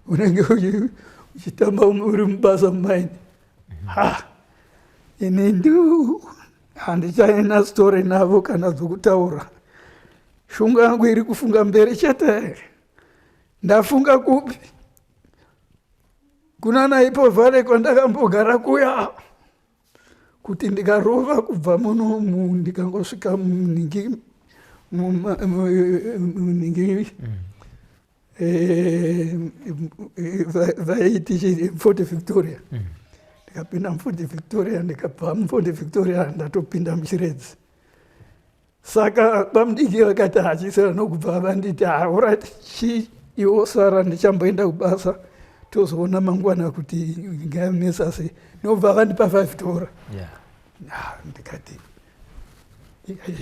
Unenge uchitamba uri mubasa mumaini. Ha, ini ndu handichaina story navo kana dzokutaura. Shungu yangu iri kufunga mberi chete. Ndafunga kupi? Kunana ipo vale kwandakambogara kuya kuti ndikarova kubva muno ndikangosvika muningi muningi eh, vaiti Fort Victoria. Ndikapinda muFort Victoria, ndikabva muFort Victoria ndatopinda muChiredzi. Saka bamudiki vakati hachisera nokubva vanditi alright, chi iwo sara, ndichamboenda kubasa, tozoona mangwana kuti ngamesa sei. Nobva vandipa 5 dollar. Ndikati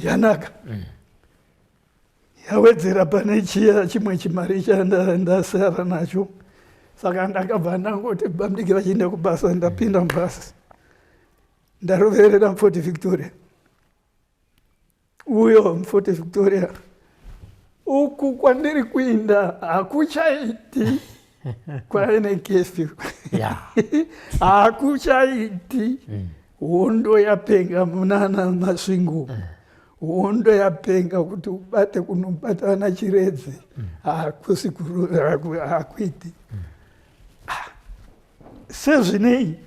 yanaka. Yawedzera pane chiya chimwe chimari chandasara nacho. Saka ndakabva ndangoti bamudiki vachienda kubasa, ndapinda mubhasi, ndaroverera muFort Victoria. Uyo muFort Victoria uku kwandiri kuinda hakuchaiti, kwaine curfew, hakuchaiti. Hondo yapenga munana Masvingo. Hondo yapenga kuti ubate kunobata vana Chiredzi hakusi, hakuiti. Sezvinei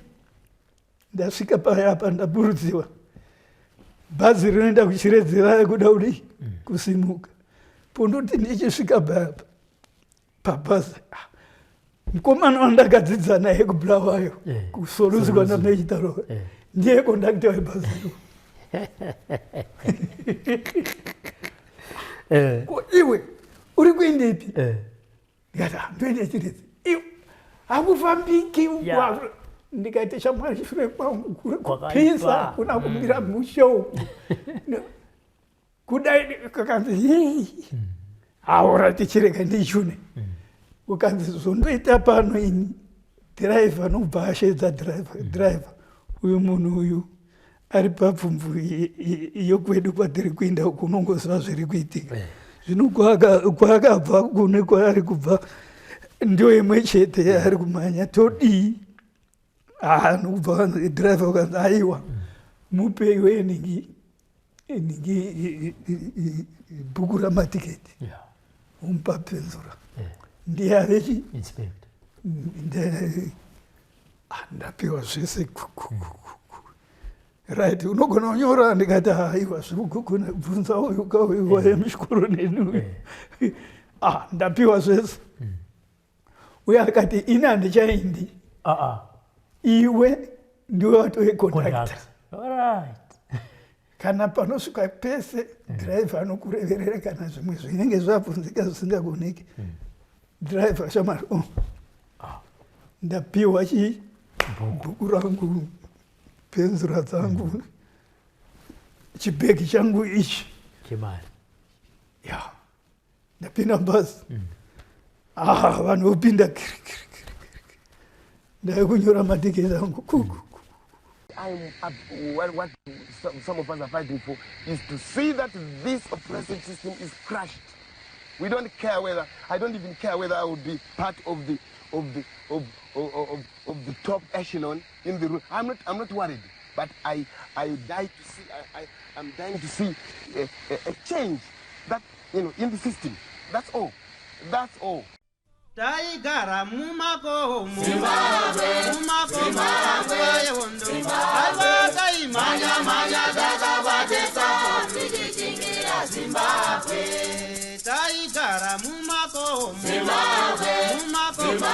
ndasvika paya apa, ndaburudziwa, bhazi rinoenda kuChiredzi rave kuda kudii? Kusimuka. Pondoti ndichisvika payapa pabhazi, mukomana wandakadzidza naye kuBulawayo, kuSolusi kwandamechitaroka, ndiye kondakita webhazi iro. "Ko iwe uri kuendepi?" Ndikati, "Ah, ndoenda Chiredzi." "Iwe, hakufambiki." Ndikaita, "Shamwari, shure kwangu kuri kupisa, hakuna kumira mushe uku." Kudai kakanzi, "Hii, haura, tichirega ndichune." Ukanzi, "Zvondoita pano ini, dhiraivha nobva ashedza dhiraivha, dhiraivha uyu, munhu uyu ari papfumvu yokwedu kwatiri kuinda uku, unongoziva zviri kuitika zvino. Kwaakabva kune kwaari kubva ndio imwe chete yaari kumhanya, todii?" Ah, nokubva dhiraivha ukanzi, "Aiwa, mupeiwe ningi ningi bhuku ramatiketi." Umupa penzura, ndiye avechi inspector. Ndapiwa zvese. "Right, unogona kunyora?" Ndikati, "Aiwa, zviri bvunza uyu kauyu waye muchikoro neni uyu." Ah, ndapiwa zvese. Uye akati, "Ini handichaindi." "Iwe ndiwe watove kondakta. Kana panosvika pese, dhiraivha anokureverera kana zvimwe zvinenge zvabvunzika zvisingagoneki. Dhiraivha, shamwari, oh. Ndapiwa chi bhuku rangu, penzura dzangu, chibhegi changu ichi chemari. Ya, ndapinda mubhazi. Ah, vanhu vopinda kirikirikiri, ndave kunyora matiketi angu kuku. What some of us are fighting for is to see that this oppressive system is crushed. We don't care whether, I don't even care whether I will be part of the top echelon in the room. I'm not worried, but I die to see, I'm dying to see a change that in the system. That's all. That's all. Taigara mumakomo, mumakomo yehondo, aiwa, taimhanya-mhanya takabatesa tichichingira Zimbabwe. Taigara mumakomo, mumakomo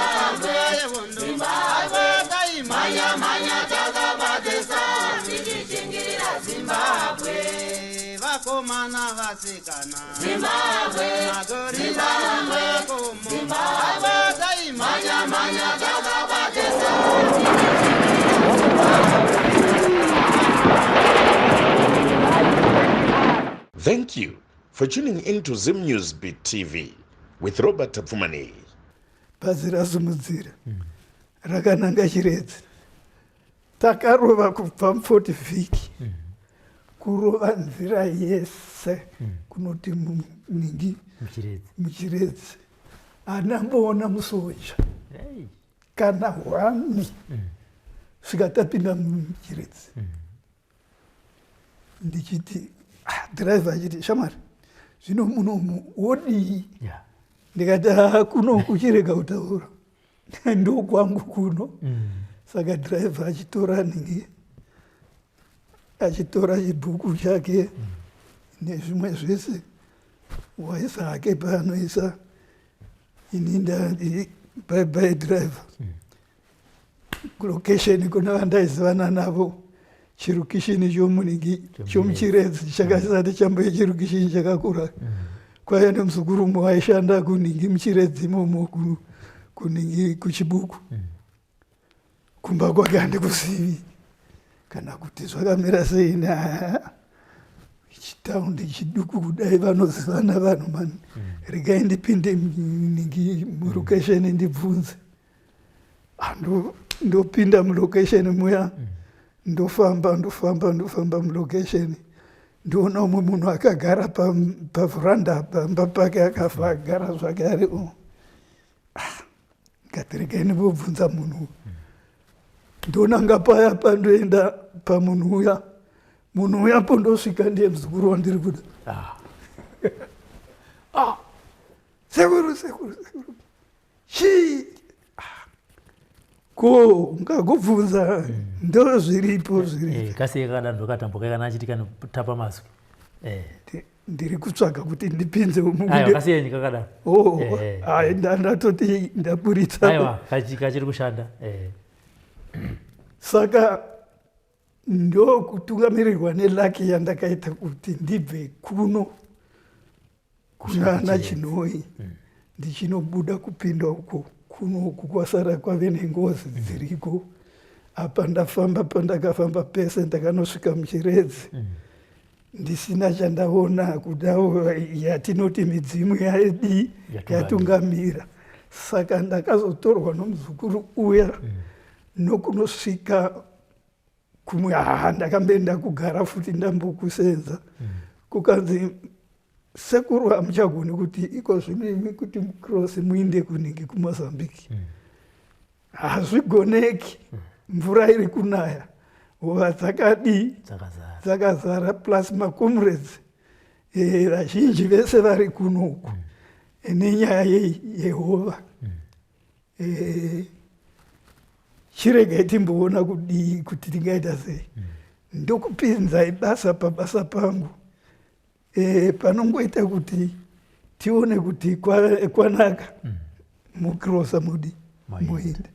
yehondo, aiwa, taimhanya-mhanya takabatesa tichichingira Zimbabwe. Vakomana, vasikana, Zimbabwe, magorila mumakomo, aiwa, taimhanya-mhanya takabatesa. Thank you for tuning in to Zim News Beat TV with Robert Tapfumani. Bhazi rasimudzira rakananga Chiredzi. Takarova kubva muFort Vic, kurova nzira yese kunoti muningi muChiredzi. MuChiredzi handamboona musoja. Kana hwani svika tapinda muchiredzi. Ndichiti ah, dhiraivha achiti, shamwari, zvino munomu wodii? Ndikati, ah, kuno kuchirega kutaura, ndokwangu kuno. Saka dhiraivha achitora nhingi, achitora chibhuku chake nezvimwe zvese, waisa hake paanoisa. Ini ndati, bye bye driver. Location kuna vandaizivana navo, chirukishini chomuningi chomuchiredzi chakasati chamboye chirukishini chakakura. Kwaiva nemuzukuru umwe waishanda kuningi muchiredzi imomo, kuningi kuchibuku. Kumba kwake handikuzivi kana kuti zvakamira sei. Na chitaundi chiduku kudai vanozivana vanhu mani. Regai ndipinde ningi mulokesheni ndibvunze. Ah, ndopinda mulokesheni muya, ndofamba, ndofamba, ndofamba mulokesheni, ndoona umwe munhu akagara pavhuranda pamba pake, akafa agara zvake ari. Ah, ndikati regai ndibvunza munhu uyu. Ndonanga paya pandoenda pamunhu uya, munhu uya pondosvika ndiye muzukuru wandiri kuda. Ah, sekuru, sekuru, sekuru, chii? Ah, ko ungagobvunza ndo zviripo zviripo. Kasi kakadaro katambo kana achiti kanotapa mazwi. Ndiri kutsvaga kuti ndipinze umu. Aiwa, kasiyenyi kakadaro. Oh, ai, ndatoti ndaburitsa. Aiwa, kachiri kushanda. Saka ndokutungamirirwa nelaki yandakaita kuti ndibve kuno kunana Chinoi ndichinobuda kupinda uko kuno uku kwasara kwave nengozi dziriko apa. Ndafamba pandakafamba pese, ndakanosvika muchiredzi ndisina chandaona kudawo yatinoti midzimu yaidi yatungamira. Saka ndakazotorwa nomuzukuru uya nokunosvika kumwe. Haa, ndakamboenda kugara futi, ndambokusenza. Kukanzi, sekuru, hamuchagoni kuti iko zvino imi kuti mucross muinde kunenge kuMozambique, hazvigoneki. Mvura iri kunaya, hova dzakadii? Dzakazara. Dzakazara, plus macomrades vazhinji vese vari kuno uku nenyaya yehova. Chiregai timboona kudii kuti tingaita sei. Ndokupinzai basa pabasa pangu panongoita kuti tione kuti kwanaka mukirosa mudi muinde.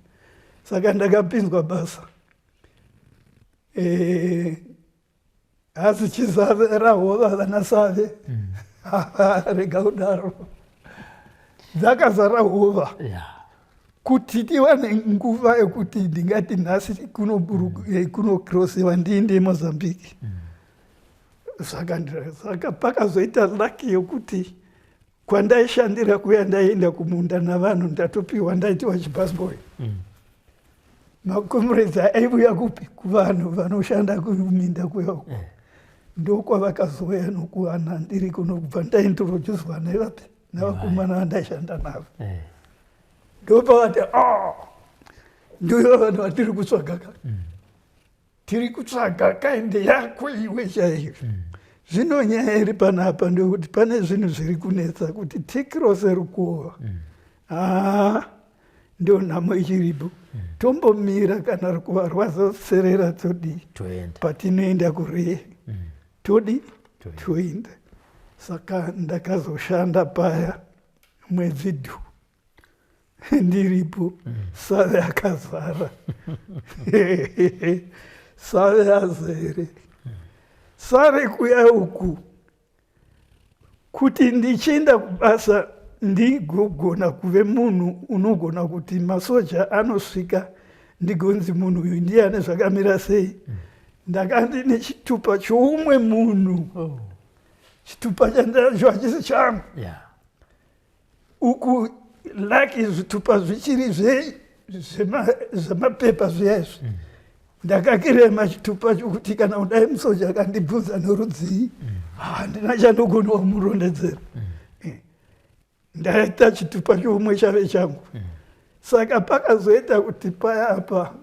Saka ndakapinzwa basa asi chizara hova vana save. Rega kudaro, dzakazara hova. Kuti tiwane nguva yekuti ndingati nhasi kunokrosiwa ndiinde Mozambique, saka pakazoita laki yokuti kwandaishandira kuya ndaienda kumunda navanhu, ndatopiwa, ndaitiwa chibusboy. Macomrades aiuya kupi? Kuvanhu vanoshanda kuminda kuya uko. Ndokwavakazouya nokuwana ndiri kuno, kubva ndaintroducwa nevapi? Navakomana vandaishanda navo. Ndopavati, oh, ndiyo vanhu vatiri kutsvaga ka, tiri kutsvaga kainde yako iwe chaiyo. Zvino nyaya iri panapa ndekuti pane zvinhu zviri kunetsa kuti tikirose rukova. Haa, ndo nhamo ichiripo. Tombomira, kana rukova rwazoserera todii? Toenda. Patinoenda kuree todi toenda. Saka ndakazoshanda paya mwedzi dhu ndiripo. Save akazara, save azere, sare kuya uku kuti ndichienda kubasa ndigogona kuve munhu unogona kuti masoja anosvika ndigonzi munhu uyu ndiye ane zvakamira sei. Ndakandi nechitupa choumwe munhu. Chitupa chandacho hachisi changu. Uku laki zvitupa zvichiri zvemapepa zviya izvi. Ndakakirema chitupa chokuti kana kudai musoja akandibvunza norudzii, handina chandogona kumurondedzera. Ndaita chitupa choumwe chave changu. Saka pakazoita kuti paya apa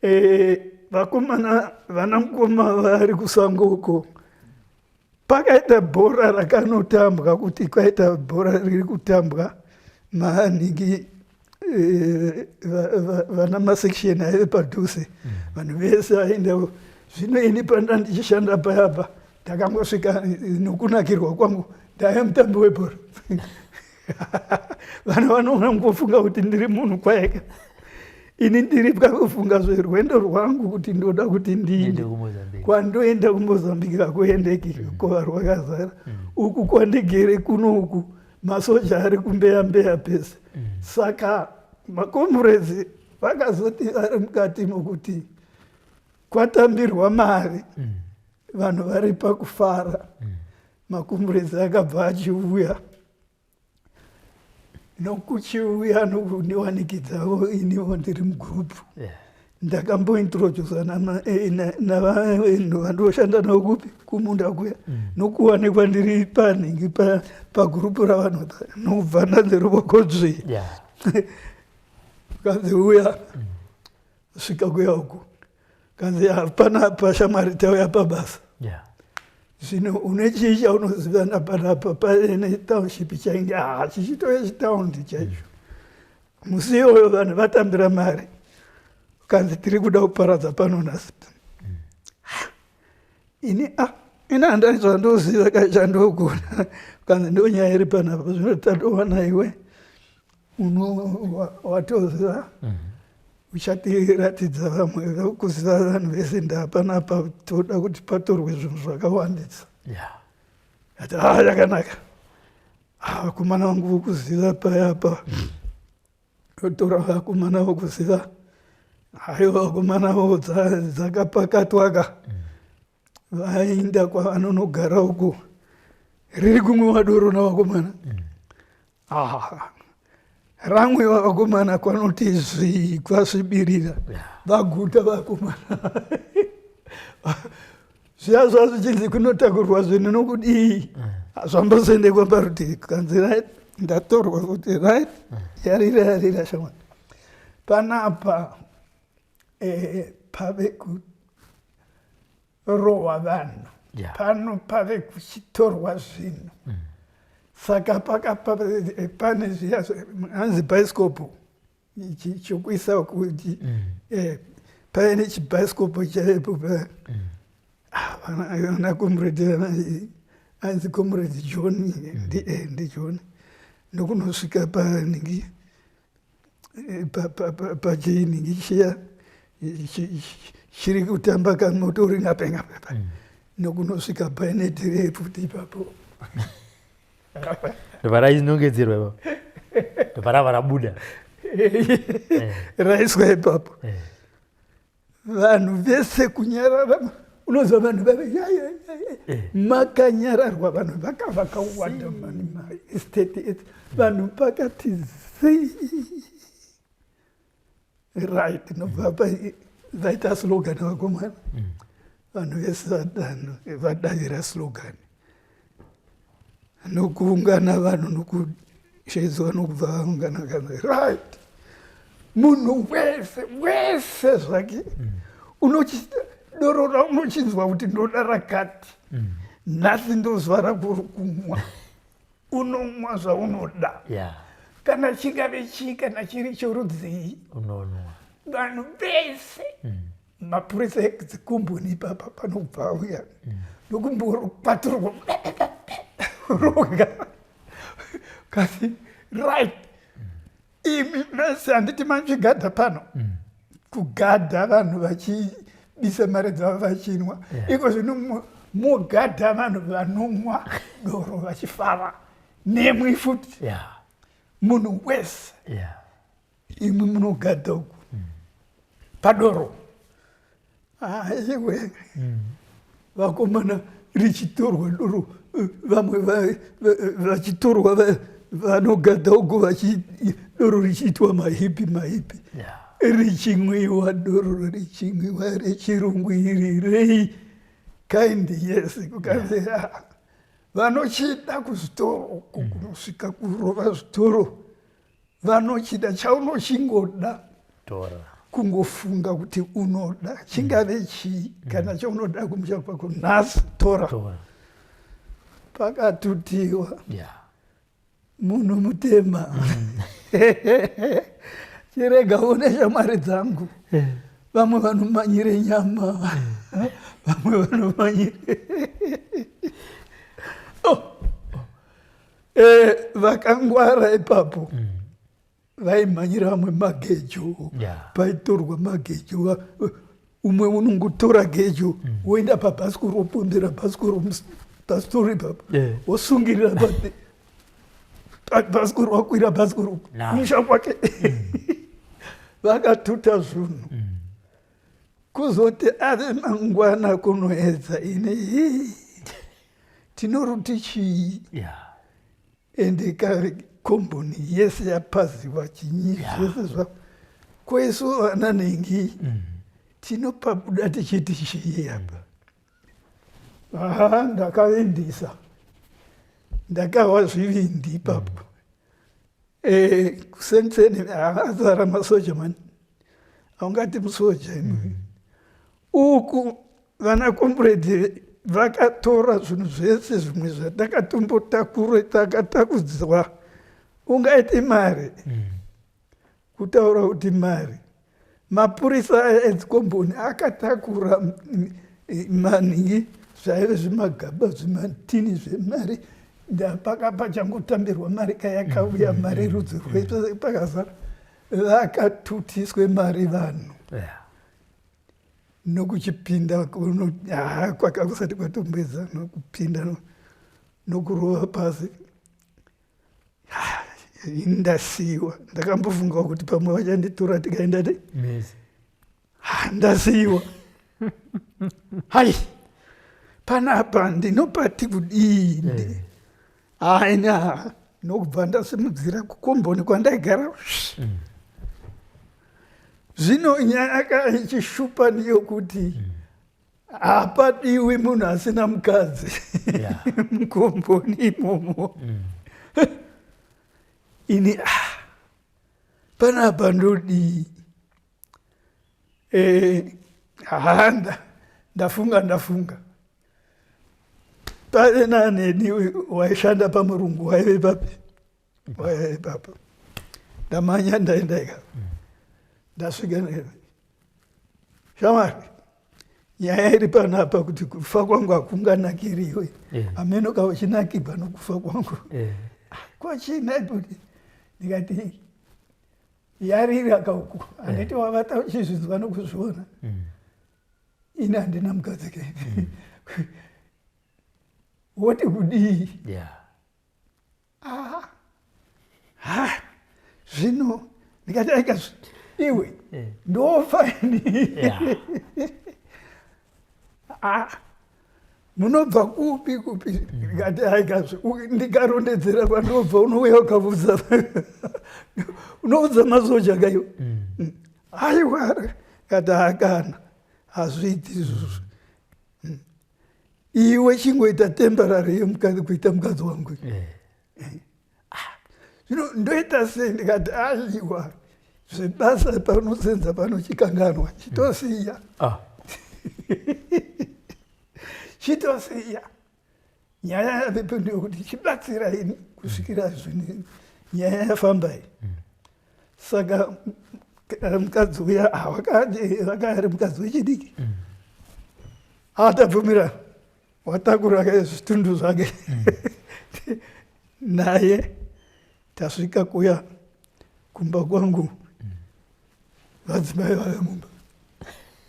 eh, vakomana vana mukoma vari kusango uko, pakaita bhora rakanotambwa, kuti kwaita bhora riri kutambwa manhingi, eh, vana masection aive padhuze, vanhu vese vaenda. Zvino ini panda ndichishanda payapa, ndakangosvika nokunakirwa kwangu, ndaive mutambi webhora. Vanhu vanongofunga kuti ndiri munhu kwaeka, ini ndiri pakufunga zverwendo rwangu kuti ndoda kuti ndiinde kwandoenda kuMozambique. Hakuendeki, kova rwakazara. Uku kwandigere kuno uku, masoja ari kumbeya mbeya pese. Saka makomurezi vakazoti vari mukati mokuti kwatambirwa mari, vanhu vari pakufara, makomurezi akabva achiuya nokuchiuya nokundiwanikidzawo iniwo ndiri mugurupu. Ndakambointrodusa navanhu vandoshanda navo kupi, kumunda kuya, nokuwanikwa ndiri panhingi pagurupu ravanhu, nobva ndanzi ruvoko dzvi, kanzi uya, svika kuya uku, kanzi panapa shamwari, tauya pabasa. Zvino une chii chaunozivana panapa? Paine township chainge ha chichitove chitaundi chaicho. Musi iyoyo vanhu vatambira mari, kanzi tiri kuda kuparadza pano nhasi. Ini a ini handai zvandoziva kai chandogona. Kanzi ndo nyaya iri panapa, zvino tadowana iwe uno watoziva, uchatiratidza vamwe kuziva vanhu vese ndapanapa, toda kuti patorwe zvinhu zvakawandisa. Ati ha, yakanaka. Vakomana vangu vokuziva payapa, totora vakomana vokuziva. Haiwa, vakomana vo dzakapakatwaka, vaenda kwavanonogara uko, riri kumwiwa doro navakomana. Ramwiwa vakomana, kwanoti zvi kwasvibirira, vaguta vakomana. Zviya zvazvichinzi kunotakurwa zvinhu nokudii, zvambosendekwa parutivi, kanzi right, ndatorwa kuti right, yarira yarira shamwari. Panapa pave kurohwa vanhu, pano pave kuchitorwa zvinhu. Saka pakapa pane zviya hanzi bhaisikopo chokuisa kuti paine chibhaisikopo chaipo. Vana comrade, anzi Comrade John, ndiJohn, ndokunosvika paningi pachiningi chiya chiri kutamba kamoto uri ngape ngape, nokunosvika paine tirefuti ipapo. Ndobva rainongedzerwa ipapo, ndobva rava rabuda. Raiswa ipapo, vanhu vese kunyarara. Unoziva vanhu vave makanyararwa, vanhu vaka vakawanda mani, maestate, vanhu pakati zii. Right, nobva vaita slogan vakomana, vanhu vese vadavira slogan nokuungana, vanhu nokushedzwa, nokubva vaungana, kana right, munhu wese wese zvake unochidorora, unochinzwa kuti ndoda rakati nhasi, ndozuva rako kumwa, unomwa zvaunoda, kana chingave chii, kana chiri chorudzii, unonwa. Vanhu vese, mapurisa edzikomboni ipapa panobva auya nokumborokwaturwa roga, kasi right, imi mese handiti manjigadha pano kugadha vanhu vachibisa mari dzavo vachinwa, iko zvino mogadha vanhu vanomwa doro vachifara nemwi futi, munhu wese imwi munogadha uku padoro. Aiwe vakomana, richitorwa doro, vamwe vachitorwa, vanogadha uku, doro richiitwa mahipi mahipi, richimwiwa doro, richimwiwa rechirungu iri rei kind yese, kukanzi vanochida kuzvitoro uku kunosvika kurova zvitoro. Vanochida chaunochingoda. Tora. Kungofunga kuti unoda chingave chii kana chaunoda kumusha kwako nhasi tora. Tora. Pakatutiwa. Yeah. Munhu mutema. Chirega une shamwari dzangu. Vamwe vanomanyire nyama. Vamwe vanomanyire. Oh. Eh, vakangwara ipapo. Vaimhanyira vamwe magejo. Yeah. Paitorwa magejo. Umwe unongotora gejo woenda pabhasikoro wopondera bhasikoro bhasikoro ipapo. Yeah. Wosungirira bhasikoro wakwira bhasikoro kumusha kwake. Vakatuta zvinhu. Kuzoti ave mangwana kunoedza ini tinoruti chii? Yeah. Ende komboni yese yapaziwa chinyi zvese zva kwesu vana nhingi tinopabuda tichiti chii apa. Aha, ndakavindisa. Ndakawa zvivindi ipapo. Kuseni azara masoja mani. Haungati musoja imwe. Uku vana comrade vakatora zvinhu zvese zvimwe zvatakatombotakura takatakudzwa. Ungaiti mari. Kutaura kuti mari. Mapurisa aya edzikomboni akatakura maningi zvaive zvimagaba zvimatini zvemari. Ndapaka pachangotambirwa mari kayakauya mari rudzi rwese pakazara. Vakatutiswe mari vanhu. Yeah. Nokuchipinda kwaka kusati kwatombedza nokupinda nokurova pasi. Ndasiyiwa. Ndakambofunga kuti pamwe vachanditora tikaenda te. Mese. Ndasiyiwa. Hai. Panapa ndinopati kudii? Haina nokubva ndasimudzira kukomboni kwandaigara. Zvino nyaya ichishupa ndiyokuti hapadiwi munhu asina mukadzi mukomboni imomo. Ini panapa ndodii? Ndafunga. Pave naneni waishanda pamurungu waive papi? Waive papa. Ndamhanya ndaenda ika. Ndasvika naye. Shamwari, nyaya iri panapa kuti kufa kwangu hakunganakiriwe. Hameno ka uchinakirwa nokufa kwangu. Kwachina kuti ndikati yarira kauku. Handiti wavata uchizvinzwa nokuzviona. Ini handina mukadzi ke. Woti kudii? Yeah. Zvino ndikati aika iwe ndofa ini. Munobva kupi kupi? Ndikati aika ndikarondedzera kwandobva unouya ukaudza. Unoudza masoja kaiwe. Aiwa kati akana hazviiti izvozvo. Iwe chingoita temporary yemukadzi kuita mukadzi wangu. Zvino ndoita sei? Ndikati aiwa zvebasa panosenza panochikanganwa chitosiya. Chitosiya. Nyaya yavepo ndeyekuti chibatsira ini kusvikira zvinhu nyaya yafamba iyi. Saka mukadzi uya wakari mukadzi wechidiki. Atabvumira watakura zvitundu zvake. Naye tasvika kuya kumba kwangu. Vadzimai vave mumba.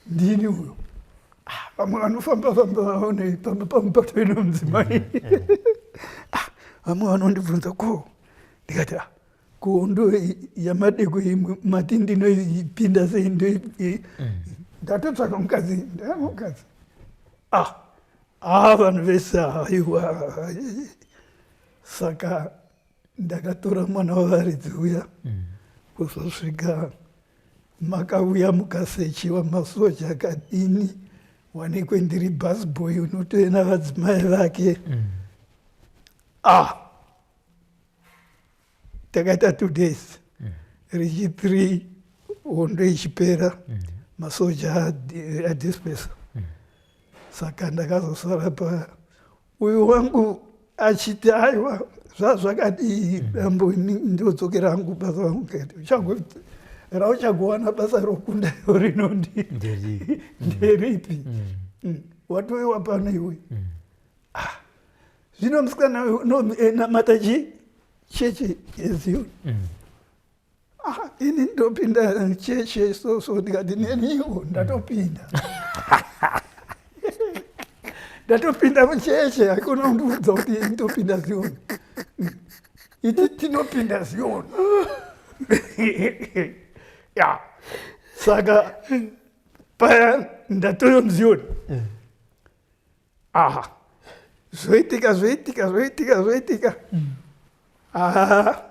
Ndini uyo. Vamwe vanofamba famba vaone pamba pangu patove nomudzimai. Vamwe vanondibvunza ko. Ndikati ko ndo yamadeko imwe mati ndinoipinda sei ndo ndatotsvaka mukadzi, ndamukadzi. Vanhu vese aiwa. Saka ndakatora mwana wavaridzi uya kuzosvika makauya mukasechiwa masoja akadini wanikwe ndiri busboy unotoena vadzimai vake. Takaita 2 days. Rechi3 hondo ichipera, masoja adispersa. Saka ndakazosara pa uyu wangu achiti, "Aiwa, zvazvakadii dambo, ini ndodzokera hangu basa vangu." Ndikati, "Rauchagowana basa rokunda rinondi Nderipi? Nderipi? Watoiwa pano iwe." Ah, zvino musikana uyu unomata chi chechi yeZion. "Ah, ini ndopinda cheche so so." Ndikati, "Neniwo ndatopinda, ndatopinda mucheche. Hakuna kundiudza kuti ndopinda Zion. Iti tinopinda Zion." Ya, saka paya ndatoyo muZion. Aha, zvoitika, zvoitika, zvoitika, zvoitika. Aha,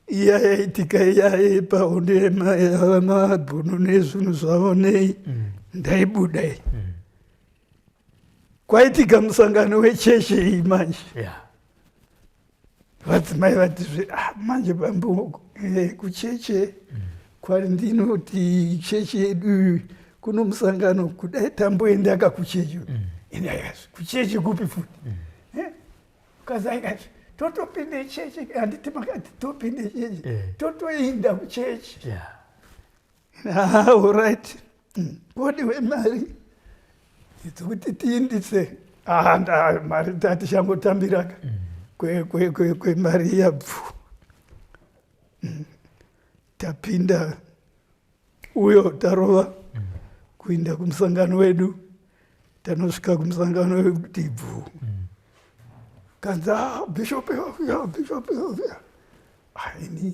iya yaitika iya yepahondo yemabhunu nezvinhu zvavo nei, ndaibuda iyi. Kwaitika musangano wecheche iyi manje. Vadzimai vatizve, "Ah, manje bambo, kucheche kwandinoti cheche yedu kuno musangano, kudai tamboendaka kucheche." Ini akazvi, "Kucheche kupi futi?" Kazi aikati, "Totopinde cheche, handiti makati topinde cheche?" "Totoinda kucheche." "Ah, alright. Kodiwe mari dzokuti tiindise." "Ah, mari tatichangotambiraka kwemari yabvu." Tapinda uyo, tarova kuinda kumusangano wedu. Tanosvika kumusangano wedu kuti bvu, kanzi, "Ah, bishop ya, bishop ya." Ah, ini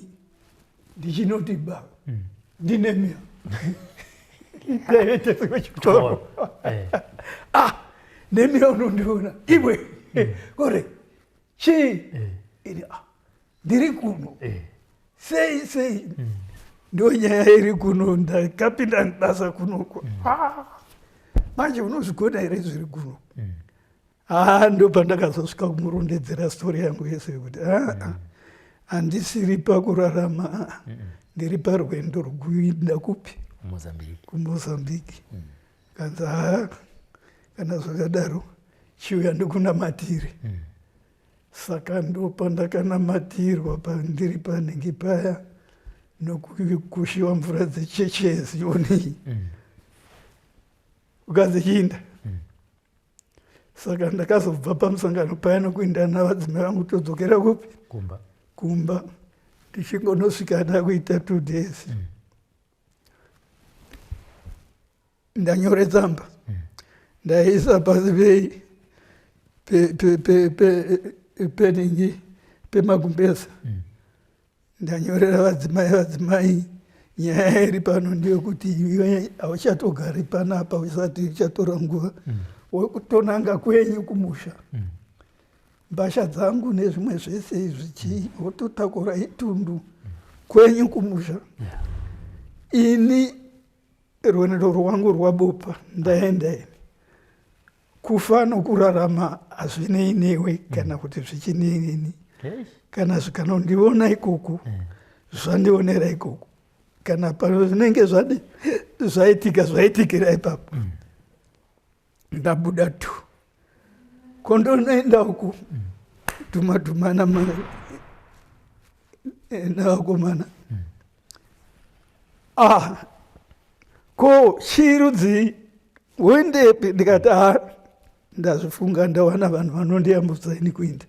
ndichinoti ba ndinemia taive tese kuchikoro. "Ah, nemia unondiona iwe kore chii?" Ini, "Ah, ndiri kuno." "Sei sei?" "Ndo nyaya iri kuno, ndakapinda basa kunoko." "Ah, manje unozvigona here zviri kuno?" Ah, ndo pandakazosvika kumurondedzera stori yangu yese yekuti aa, handisiri pakurarama, ah, ndiri parwendo rwekuinda kupi? Mozambique. KuMozambique. Kanzi, "Haa, kana zvakadaro chiuya ndikunamatire." Saka ndo pandakanamatirwa pandiri panhingi paya nokukushiwa mvura dzecheche yeZioni, ukanzi chiinda. Saka ndakazobva pamusangano paya nokuinda navadzimai vangu, todzokera kupi? Kumba. Kumba. Tichingonosvika ndakuita 2 days, ndanyore tsamba, ndaisa pasi pei peningi pemagumbeza. Ndanyorera vadzimai, "Vadzimai, nyaya iri pano ndeyekuti iwe hauchatogari panapa, usati uchatora nguva wekutonanga kwenyu kumusha. Mbasha dzangu nezvimwe zvese izvi chii, wototakura itundu kwenyu kumusha. Ini rwendo rwangu rwabopa, ndaenda ini. Kufa nokurarama hazvinei newe kana kuti zvichinei neni. Kana zvikanondiona ikoko, zvandionera ikoko. Kana pano zvinenge zvadi zvaitika, zvaitikira ipapo. Ndabuda tu kondonoenda uku, dhuma dhuma navakomana. Ah, ko chirudzi woendepi?" Ndikati, "A, ndazvifunga, ndawana vanhu vanondiyambutsa ini kuinda."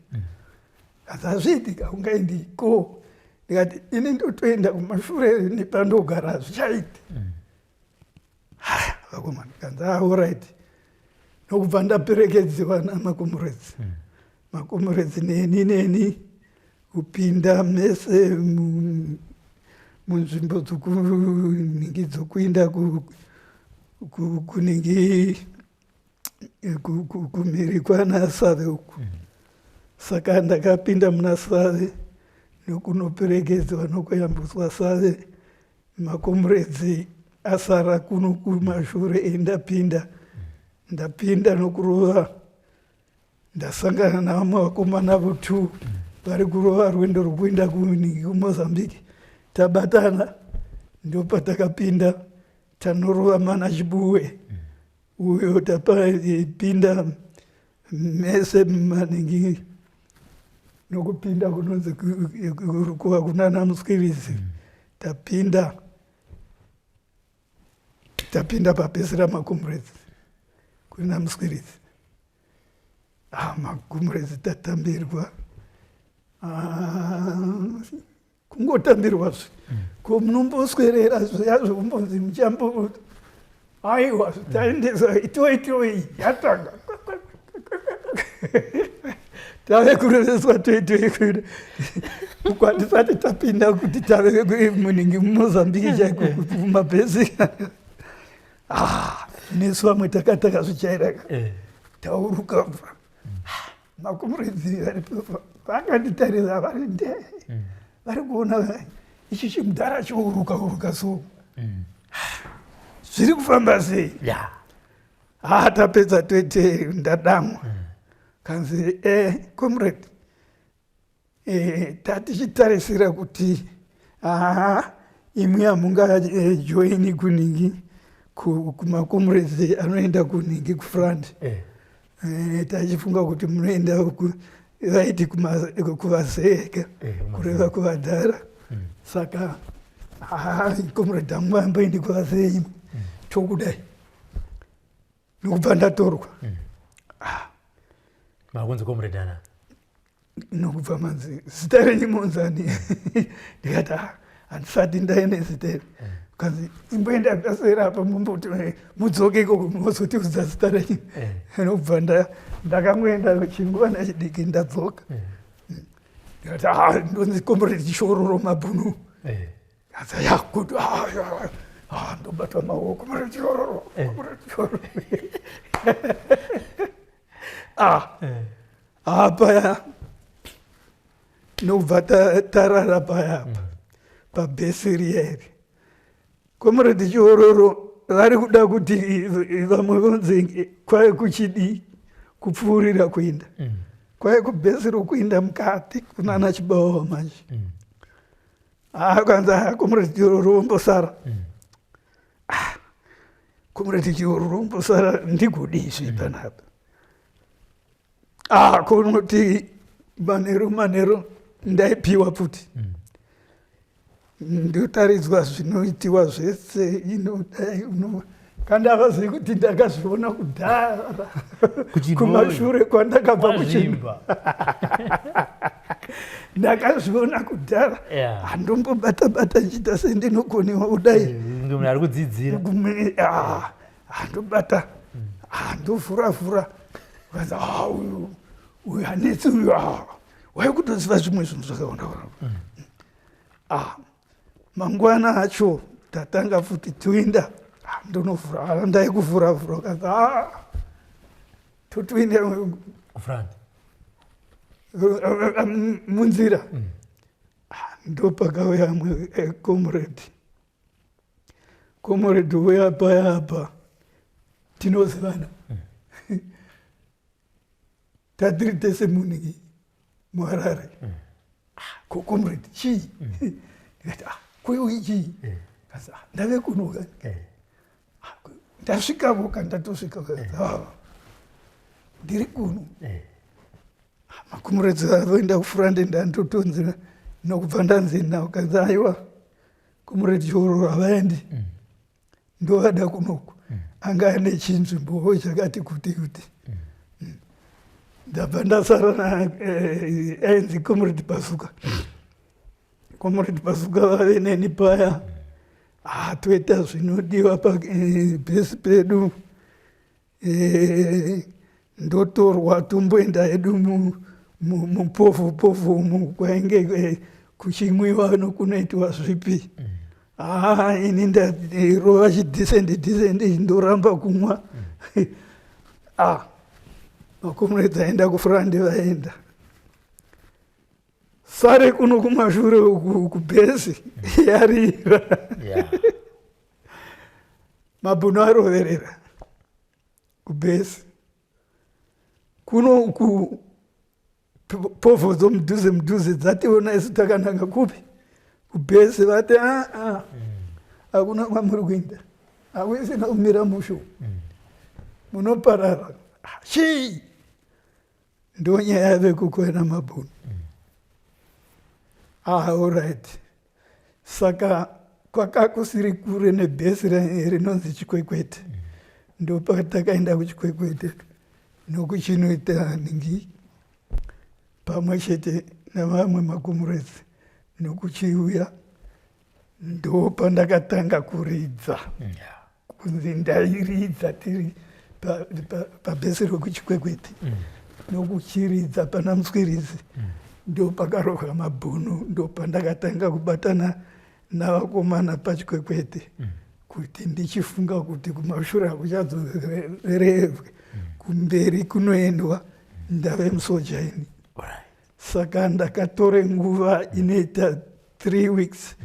Asi, "Hazviitika, ungaendi ko?" Ndikati, "Ini ndotoenda kumashure nepandogara, hazvichaiti." Haya, vakomana kanzi, "Ah, alright." Nokubva ndaperekedziwa namakomuredzi, makomuredzi neni kupinda mese munzvimbo dzokuningi dzokuinda kuningi kumhiri kwana Save uku. Saka ndakapinda muna Save nokunoperekedzwa nokuyambutswa Save. Makomuredzi asara kuno kumashure, endapinda, ndapinda nokurova, ndasangana navamwe vakomana vo two vari kurova rwendo rwokuenda kuningi kuMozambique. Tabatana ndopatakapinda tanorova mana Chibuwe uyo tapinda mese maningi nokupinda kunonzi kurukuva kunana Muskirizi. Tapinda tapinda papesera macomrades kuna Muskirizi. Ah, macomrades tatambirwa. Ah, kungotambirwa zve. Ko munomboswerera zviya zvokumbonzi muchambo? Aiwa, taendesa itoi toi yatanga tave kureveswa toi toi kuita kwatisati tapinda kuti tave muningi muMozambique chaiko kumabhesi. Ah, nesu vamwe takatakazvichairaka. Tauruka, macomrades vakanditarira vari nde vari kuona ichi chimudhara chouruka uruka, so zviri kufamba sei? Ha, tapedza toite ndadamwa kanzi, "Comrade, tatichitarisira kuti haa, imwe hamungajoini kuningi kumacomrades anoenda kuningi kufront. Tachifunga kuti munoenda vaiti kuvazeka, kureva kuvadhara. Saka haa, comrade, hamuyamboendi kuvazee imwe, tokudai." Nokubva ndatorwa. Makunzi comrade ana. Nokubva manzi, "Zita renyu monzani?" Ndikati, "Ah, handisati ndaine zita iri." Kanzi, "Imboenda pasera apa, mumboti mudzoke ikoko, mozotiudza zita renyu." Nokubva ndakangoenda chinguva nachidiki, ndadzoka. Ndikati, "Ah, ndonzi Comrade Chishororo Mabhunu." Kanzi, "Ya, good." Ah, ya, ah, ndobatwa maoko, "Comrade Chishororo, Comrade Chishororo." Ah, apa nobva tarara paya apa pabhesi riya iri. Comrade Chiororo vari kuda kuti vamwe vonzi kwai kuchidi kupfuurira kuinda kwai kubhesi rokuinda mukati kunana Chibawa manje. Akanzi, "Comrade Chiororo vombosara." Ah, Comrade Chiororo vombosara, ndigodizve panapa? Ah, kunoti manheru manheru ndaipiwa pfuti, ndotaridzwa zvinoitiwa zvese inodai uno kandavazivi kuti ndakazviona kudhara. Kuchinhoyi. Kumashure kwandakabva kuchinhu. Wazvimba. Ndakazviona kudhara. Handombobata bata nchiita sendinokoniwa kudai. Kunge munhu ari kudzidzira. Ah, handobata, handovhura vhura. Kanzi, "Ah, uyu uyu hanetsi uyu." Ah, waikutoziva zvimwe zvinhu zvakawanda wanda. Ah, mangwana acho tatanga futi toenda. Ah, ndonovhura. Ah, ndaikuvhura vhura. Kanzi, "Ah, totoenda kufront." Munzira. Ah, ndopakauya amwe comrade. Comrade uya paya apa tinozivana, tatiri tese muniki muHarare. Ah, ko comrade chii? Ndikati, "Ah, kweuyi chii?" Kazi, "Ah, ndave kuno kani." Ah, ndasvikavo ka, ndatosvika. "Ah, ndiri kuno." Macomrades avoenda kufront, ndandotonzi nokubva ndanzi nao. Kanzi, "Aiwa, Comrade Chiororo havaendi, ndovada kunoku." Anga ane chinzvimbowo chakati kuti kuti. Ndabva ndasara na ainzi Comrade Bazuka. Comrade Bazuka vave neni paya. Ah, toita zvinodiwa pabhesi pedu. Ndotorwa tomboenda hedu mupovhu povhu umu kwainge kuchimwiwa nokunoitwa zvipi. Ah, ini ndarova chidecent decent, ndoramba kumwa. Ah, macomrades aenda kufront vaenda, sare kuno kumashure uku kubhesi yarira. Mabhunu aroverera kubhesi kuno uku, povho dzomudhuze mudhuze dzationa isu takananga kupi? Kubhesi vati aa, hakuna kwamuri kuenda, hakuisina kumira musho, munoparara. Chii ndonyaya yavekukwena mabhunu. Ah, alright. Saka kwakakusiri kure nebhesi rinonzi Chikwekwete. Ndopatakaenda kuChikwekwete nokuchinoita ningi pamwe chete nevamwe makomuredzi nokuchiuya. Ndopandakatanga kuridza, kunzi ndairidza tiri pabhesi rokuChikwekwete nokuchiridza pana Muswiridzi. Ndopakarohwa mabhunu, ndopandakatanga kubatana navakomana paChikwekwete, kuti ndichifunga kuti kumashure hakuchadzorerwe, kumberi kunoendwa, ndave musoja ini. Saka ndakatore nguva inoita 3 weeks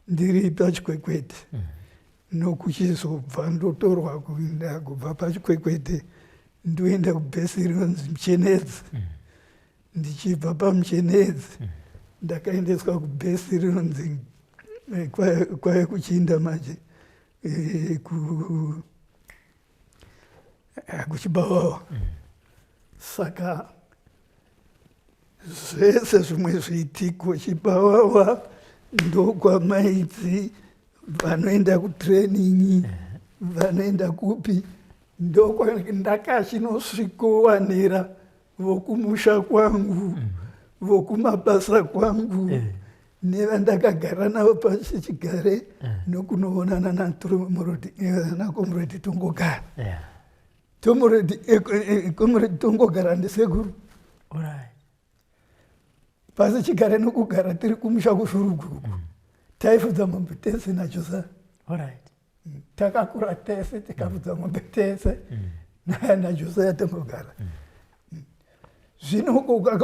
ndiri paChikwekwete, nokuchizobva ndotorwa kuenda kubva paChikwekwete ndoenda kubhesi rinonzi Muchenedzi. Ndichibva paMuchenedzi ndakaendeswa kubhesi rinonzi kwave kuchinda manje kuChibawawa. Saka zvese zvimwe zviitiko, Chibawawa ndokwamaidzi vanoenda kutraining, vanoenda kupi, ndakachinosvikowanira vokumusha kwangu, vokumabasa kwangu, nevandakagara navo pasichigare, nokunoonana nakomuredi Tongogara. Comrade Tongogara ndisekuru. Pasi chigare nokugara tiri kumusha kuShurugu uku, taifudza mombe tese naJosa. Takakura tese, tikafudza mombe tese naJosiah Tongogara. Zvino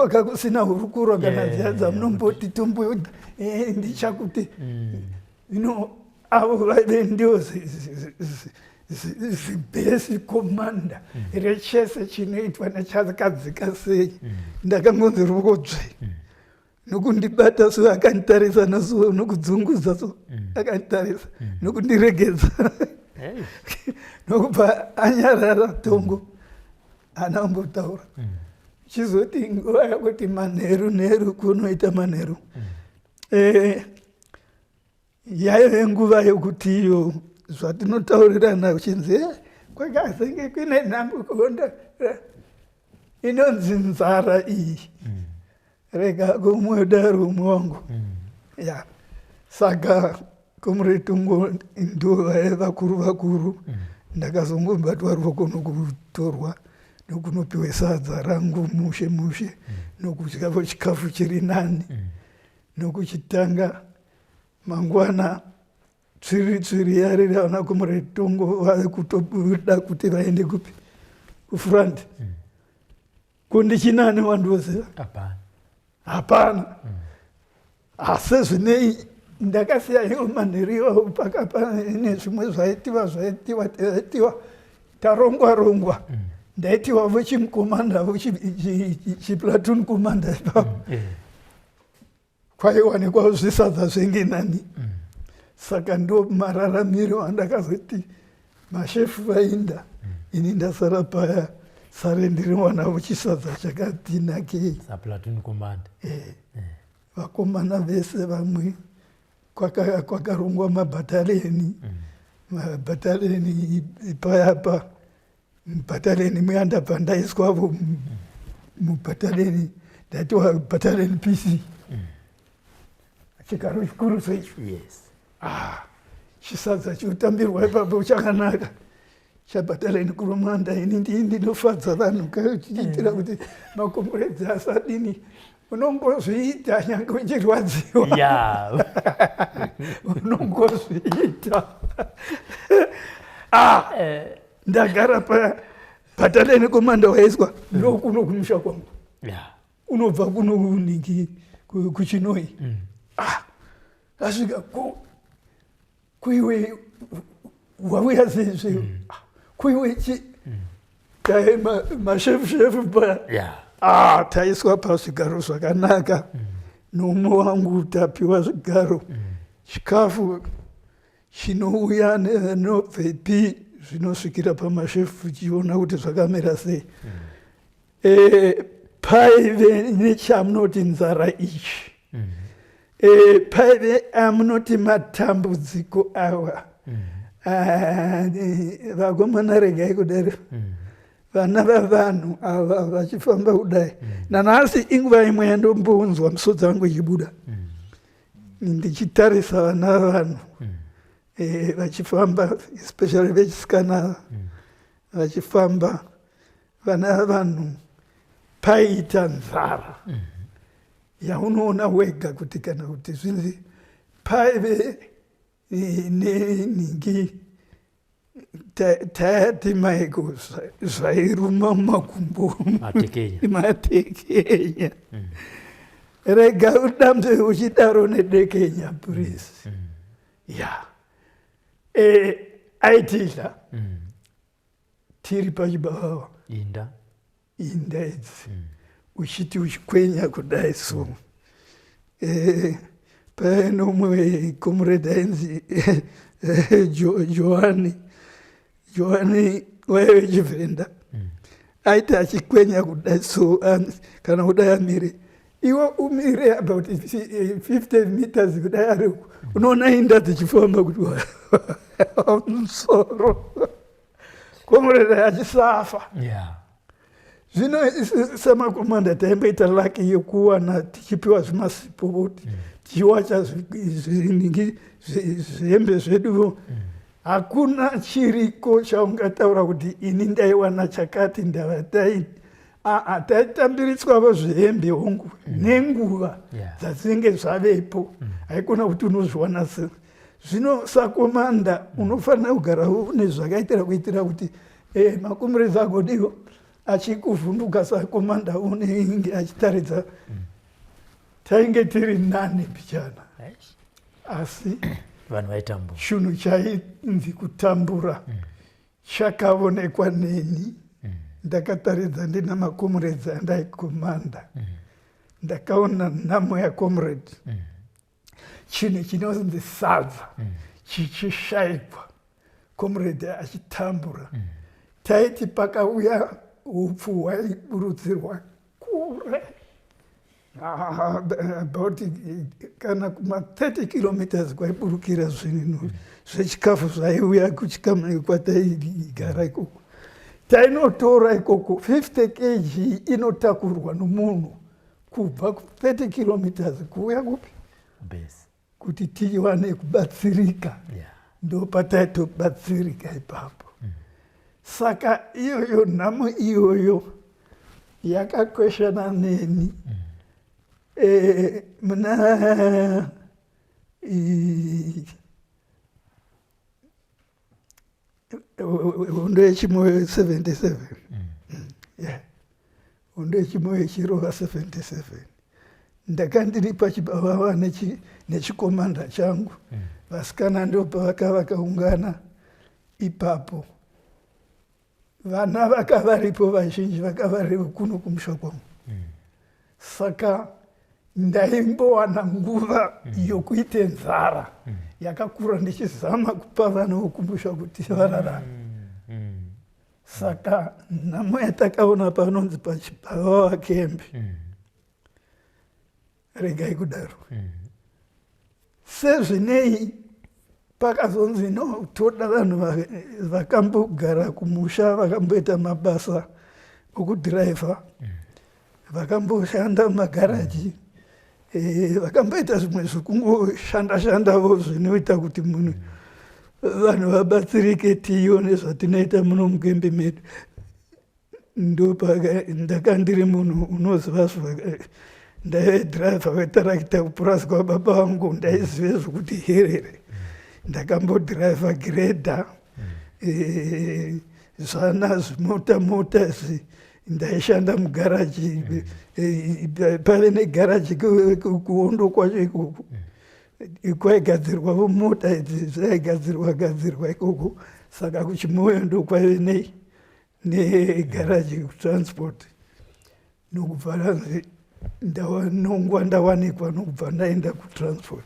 kakusina hurukuro kana dziya dzamunomboti tombo ndichakuti zvino avo vaive ndio zibhesi commander rechese chinoitwa nechakadzika sei. Ndakangonzi ruoko dzve nokundibata so, akanditarisa naso nokudzunguza so, akanditarisa nokundiregedza nokubva anyarara. Tongo haana kumbotaura. Chizoti nguva yakuti manheru nheru kunoita manheru, yaive nguva yokuti iyo zvatinotaurirana uchinzi, "Kwakazenge kuine nhambuko inonzi nzara iyi." Rega kumwe daro umwe wangu ya. Saka Comrade Tongo ndo vaive vakuru vakuru. Ndakazongobatwa ruoko nokutorwa nokunopiwe sadza rangu mushe mushe, nokudya chikafu chiri nani. Nokuchitanga mangwana tsviri tsviri yariri, vana Comrade Tongo vave kutobuda kuti vaende kupi? Kufront. Kundichinani wandoziva? Hapana. Hapana. Asi zvinei ndakasiya iwo manheru iwawo pakapa nezvimwe zvaitiwa zvaitiwa zvaitiwa, tarongwa rongwa. Ndaitiwa vochimukomanda, vochiplatoon commander ipapo. Kwaiwanikwa zvisadza zvenge nani. Saka ndo mararamiro andakazoti mashefu vainda, ini ndasara paya sare ndiri mwana wechisadza chakati nakei. Saplatoon commander. Vakomana vese vamwe kwakarongwa mabhataleni, mabhataleni payapa mubhataleni muya ndabva ndaiswavo mubhataleni, ndaitiwa bhataleni PC, chigaro chikuru seicho. Ah, chisadza chiotambirwa ipapo chakanaka chabhataleni kuromanda. Ini ndinofadza vanhu kachiitira kuti makomuredzi asadini. Unongozviita nyange uchirwadziwa. Unongozviita. Ah, ndagara pa battalion commander waiswa ndokuno kumusha kwangu. Unobva kuno kuningi kuChinoi. Ah, asvika kuiwe wauya seizve kuiwe chi dai mashefu shefu paya. Ah, taiswa pazvigaro zvakanaka nomumwe wangu, tapiwa zvigaro. Chikafu chinouya nenobvepi zvinosvikira pamashefu chiona kuti zvakamira sei. E, paive nechamunoti nzara ichi. E, paive amunoti matambudziko awa. Ah, vakomana regai kudaro. Vana vavanhu ava vachifamba kudai. Nanhasi inguva imwe yandombonzwa misodzi yangu ichibuda. Ndichitarisa vana vavanhu vachifamba, especially vechisikana vachifamba, vana vavanhu paita nzara yaunoona wega kuti kana kuti zvinzi paive nenhingi tayati maiko zvairuma mumakumbo matekenya. Rega udambe uchidaro nedekenya purisi. Ya, aitidla tiri pachibaba inda inda idzi uchiti uchikwenya kudai so. Paine umwe comrade ainzi Johani. Johani waive chivhenda, aiti achikwenya kudai so, kana kudai amire, iwe umire about 50 meters kudai ari, unoona inda dzichifamba kuti musoro comrade achisafa. Zvino semakomanda taimboita laki yekuwana tichipiwa zvimasipo kuti tichiwacha zviningi zvihembe zvedu. Hakuna chiriko chaungataura kuti ini ndaiwana chakati ndava tai aa taitambiriswavo zvihembe hongu nenguva dzadzinenge zvavepo. Haikona kuti unozviwana se zvino sakomanda unofanira kugara une zvakaitira kuitira kuti makomurezi agodiwo achikuvhunduka sakomanda unenge achitaridza. Tainge tiri nani mbichana, asi vanhu vaitambura. Chinhu chainzi kutambura chakaonekwa neni. Ndakataridza ndina makomurezi andaikomanda, ndakaona nhamo yacomrade, chinhu chinonzi sadza chichishaikwa, comrade achitambura. Taiti pakauya upfu hwaiburutsirwa kure, about kana kuma 30 kilometers kwaiburukira zvinhu zvechikafu zvaiuya kuchikamu kwataigara ikoko. Tainotora ikoko 50 kg inotakurwa nomunhu kubva ku 30 kilometers kuuya kupi base kuti tiwane kubatsirika. Ndopataitobatsirika ipapo. Saka iyoyo nhamo iyoyo yakakweshana neni. Muna hondo yechimoyo 77, yeah, hondo yechimoyo ichirova 77, ndakandiri pachibavava nechikomanda changu. Vasikana ndopavaka vakaungana ipapo. Vana vakavaripo vazhinji vakavaripo kuno kumusha kwangu. Saka ndaimbowana nguva yokuite nzara yakakura ndichizama kupa vana vokumusha kuti vararame. Saka nhamo yatakaona panonzi pachibavava kembi, regai kudaro. Sezvinei pakazonzi no, toda vanhu vakambogara kumusha, vakamboita mabasa okudhiraivha, vakamboshanda mumagaraji, vakamboita zvimwe zvekungoshanda shandavo zvinoita kuti munhu vanhu vabatsirike, tione zvatinoita muno mukembi medu. Ndopaka ndakandiri munhu unoziva, ndaive dhiraivha wetarakita kupurasi kwababa vangu, ndaizive zvokuti herere ndakambodhiraivha giredha, zvana zvimota mota izvi. Ndaishanda mugaraji, pave negaraji kuhondo kwacho ikoko, kwaigadzirwavo mota idzi, dzaigadzirwa gadzirwa ikoko. Saka kuchimoyo ndokwaive nei negaraji kutransport. Nokubva ranzi ndawanongwa ndawanikwa, nokubva ndaenda kutransport.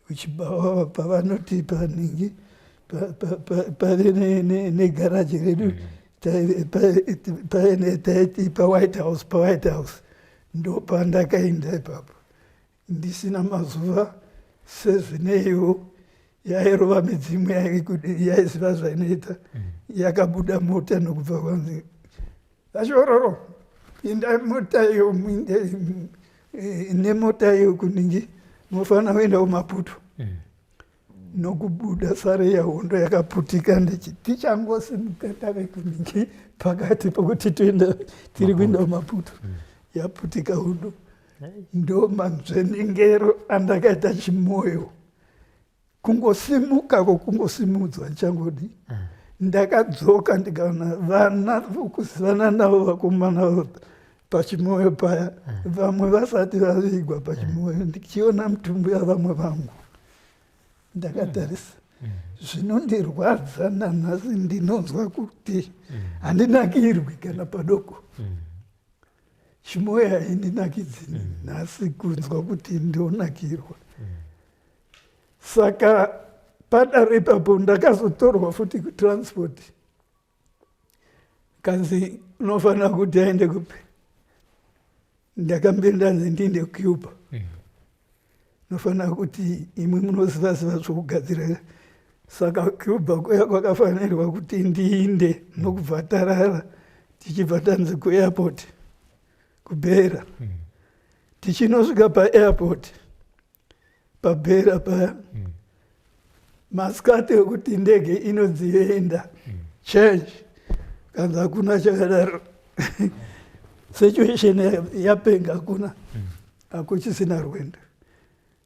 Kuchibhawa pavanoti paningi pave negaraji redu pave taiti paWhite House, paWhite House ndopandakaenda ipapo ndisina mazuva. Sezvineiwo yairova midzimu, yaiziva zvainoita. Yakabuda mota nokubva kwanzi, "Vachororo, pinda mota iyo, muinde nemota iyo kuningi, munofanira kuenda kuMaputo." Nokubuda sare yahondo yakaputika. Ndichi tichangosimuka tave kuningi, pakati pokuti toenda, tiri kuenda kuMaputo, yaputika hondo. Ndo manzvenengero andakaita Chimoyo. Kungosimuka kokungosimudzwa changodi, ndakadzoka ndikaona vana vokuzivana navo, vakomana paChimoyo paya, vamwe vasati vavigwa paChimoyo. Ndichiona mutumbi yavamwe vangu ndakatarisa, zvinondirwadza nanhasi. Ndinonzwa kuti handinakirwi kana padoko. Chimoyo haindinakidzi nhasi kunzwa kuti ndonakirwa. Saka padaro ipapo ndakazotorwa futi kutransport, kanzi unofanira kuti aende kupi. Ndakambe ndanzi ndiinde Cuba. Nofanira kuti imwe munoziva ziva zvokugadzira. Saka Cuba kuya kwakafanirwa kuti ndiinde, nokubva tarara tichibva tanzi kuairport kuBeira. Tichinosvika paairport paBeira paya masikati ekuti ndege inonzi yoenda, change, kanzi hakuna chakadaro, situation yapenga, hakuna, hakuchisina rwendo.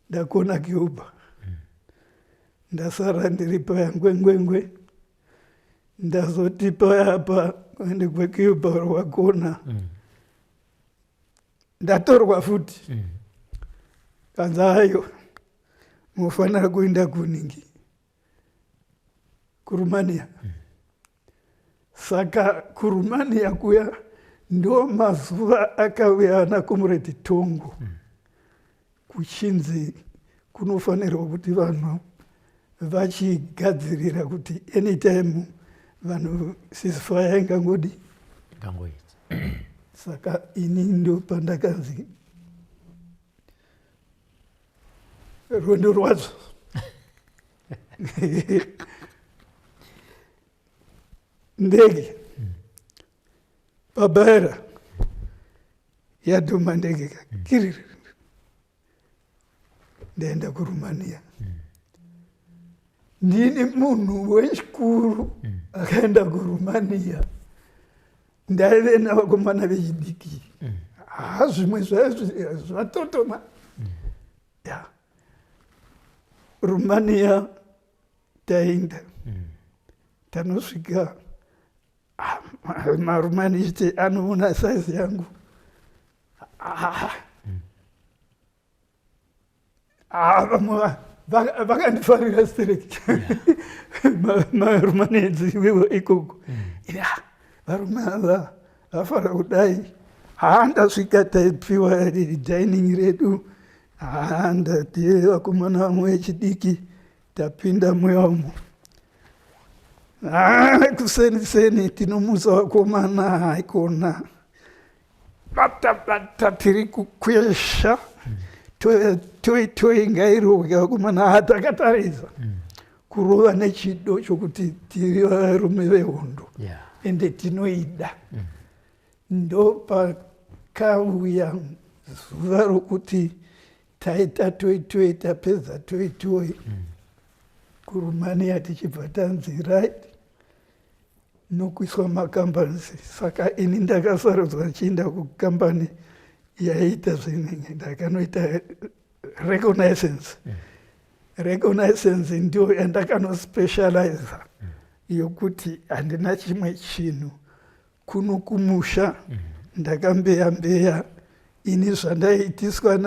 Ndakona Cuba, ndasara ndiri paya ngwengwengwe. Ndazoti paya pa kuende kweCuba rwakona, ndatorwa futi, kanzi ayo mufanira kuenda kuningi, kuRumania. Saka kuRumania kuya ndo mazuva akauya ana Comrade Tongo, kuchinzi kunofanirwa kuti vanhu vachigadzirira kuti anytime vanhu ceasefire ingangodi. Ngangoita. Saka ini ndo pandakanzi rwendo rwadzo ndege paBeira yadhuma ndege kakiriri, ndaenda kuRumania. Ndini munhu wechikuru akaenda kuRumania. Ndaive navakomana vechidiki. Ha, zvimwe zvaizvo zvatotoma ya Rumania. Taenda, tanosvika, maRumaniste anoona saizi yangu. Ah. Ah, vamwe vakandifarira stereki, maRumanenzi iwewo ikoko. Ya, varume ava vafara kudai. Haa, ndasvika, taipiwa dining redu. Haa, ndati vakomana vamwe vechidiki tapinda muyomo. Haa, kuseni seni tinomusa vakomana, haikona bata bata, tiri kukwesha toi toi, ngairohwe vakomana. Ha, takatarisa kurova nechido chokuti tiri varume vehondo ende tinoida. Ndopakauya zuva rokuti taita toi toi, tapedza toi toi kuRumania, tichibva tanzi right, nokuiswa makambani. Saka ini ndakasarudzwa ndichienda kukambani yaiita zvinenge, ndakanoita reconnaissance. Reconnaissance ndio yandakanospecializa, yokuti handina chimwe chinhu kuno kumusha. Ndakambeya mbeya ini zvandaiitiswa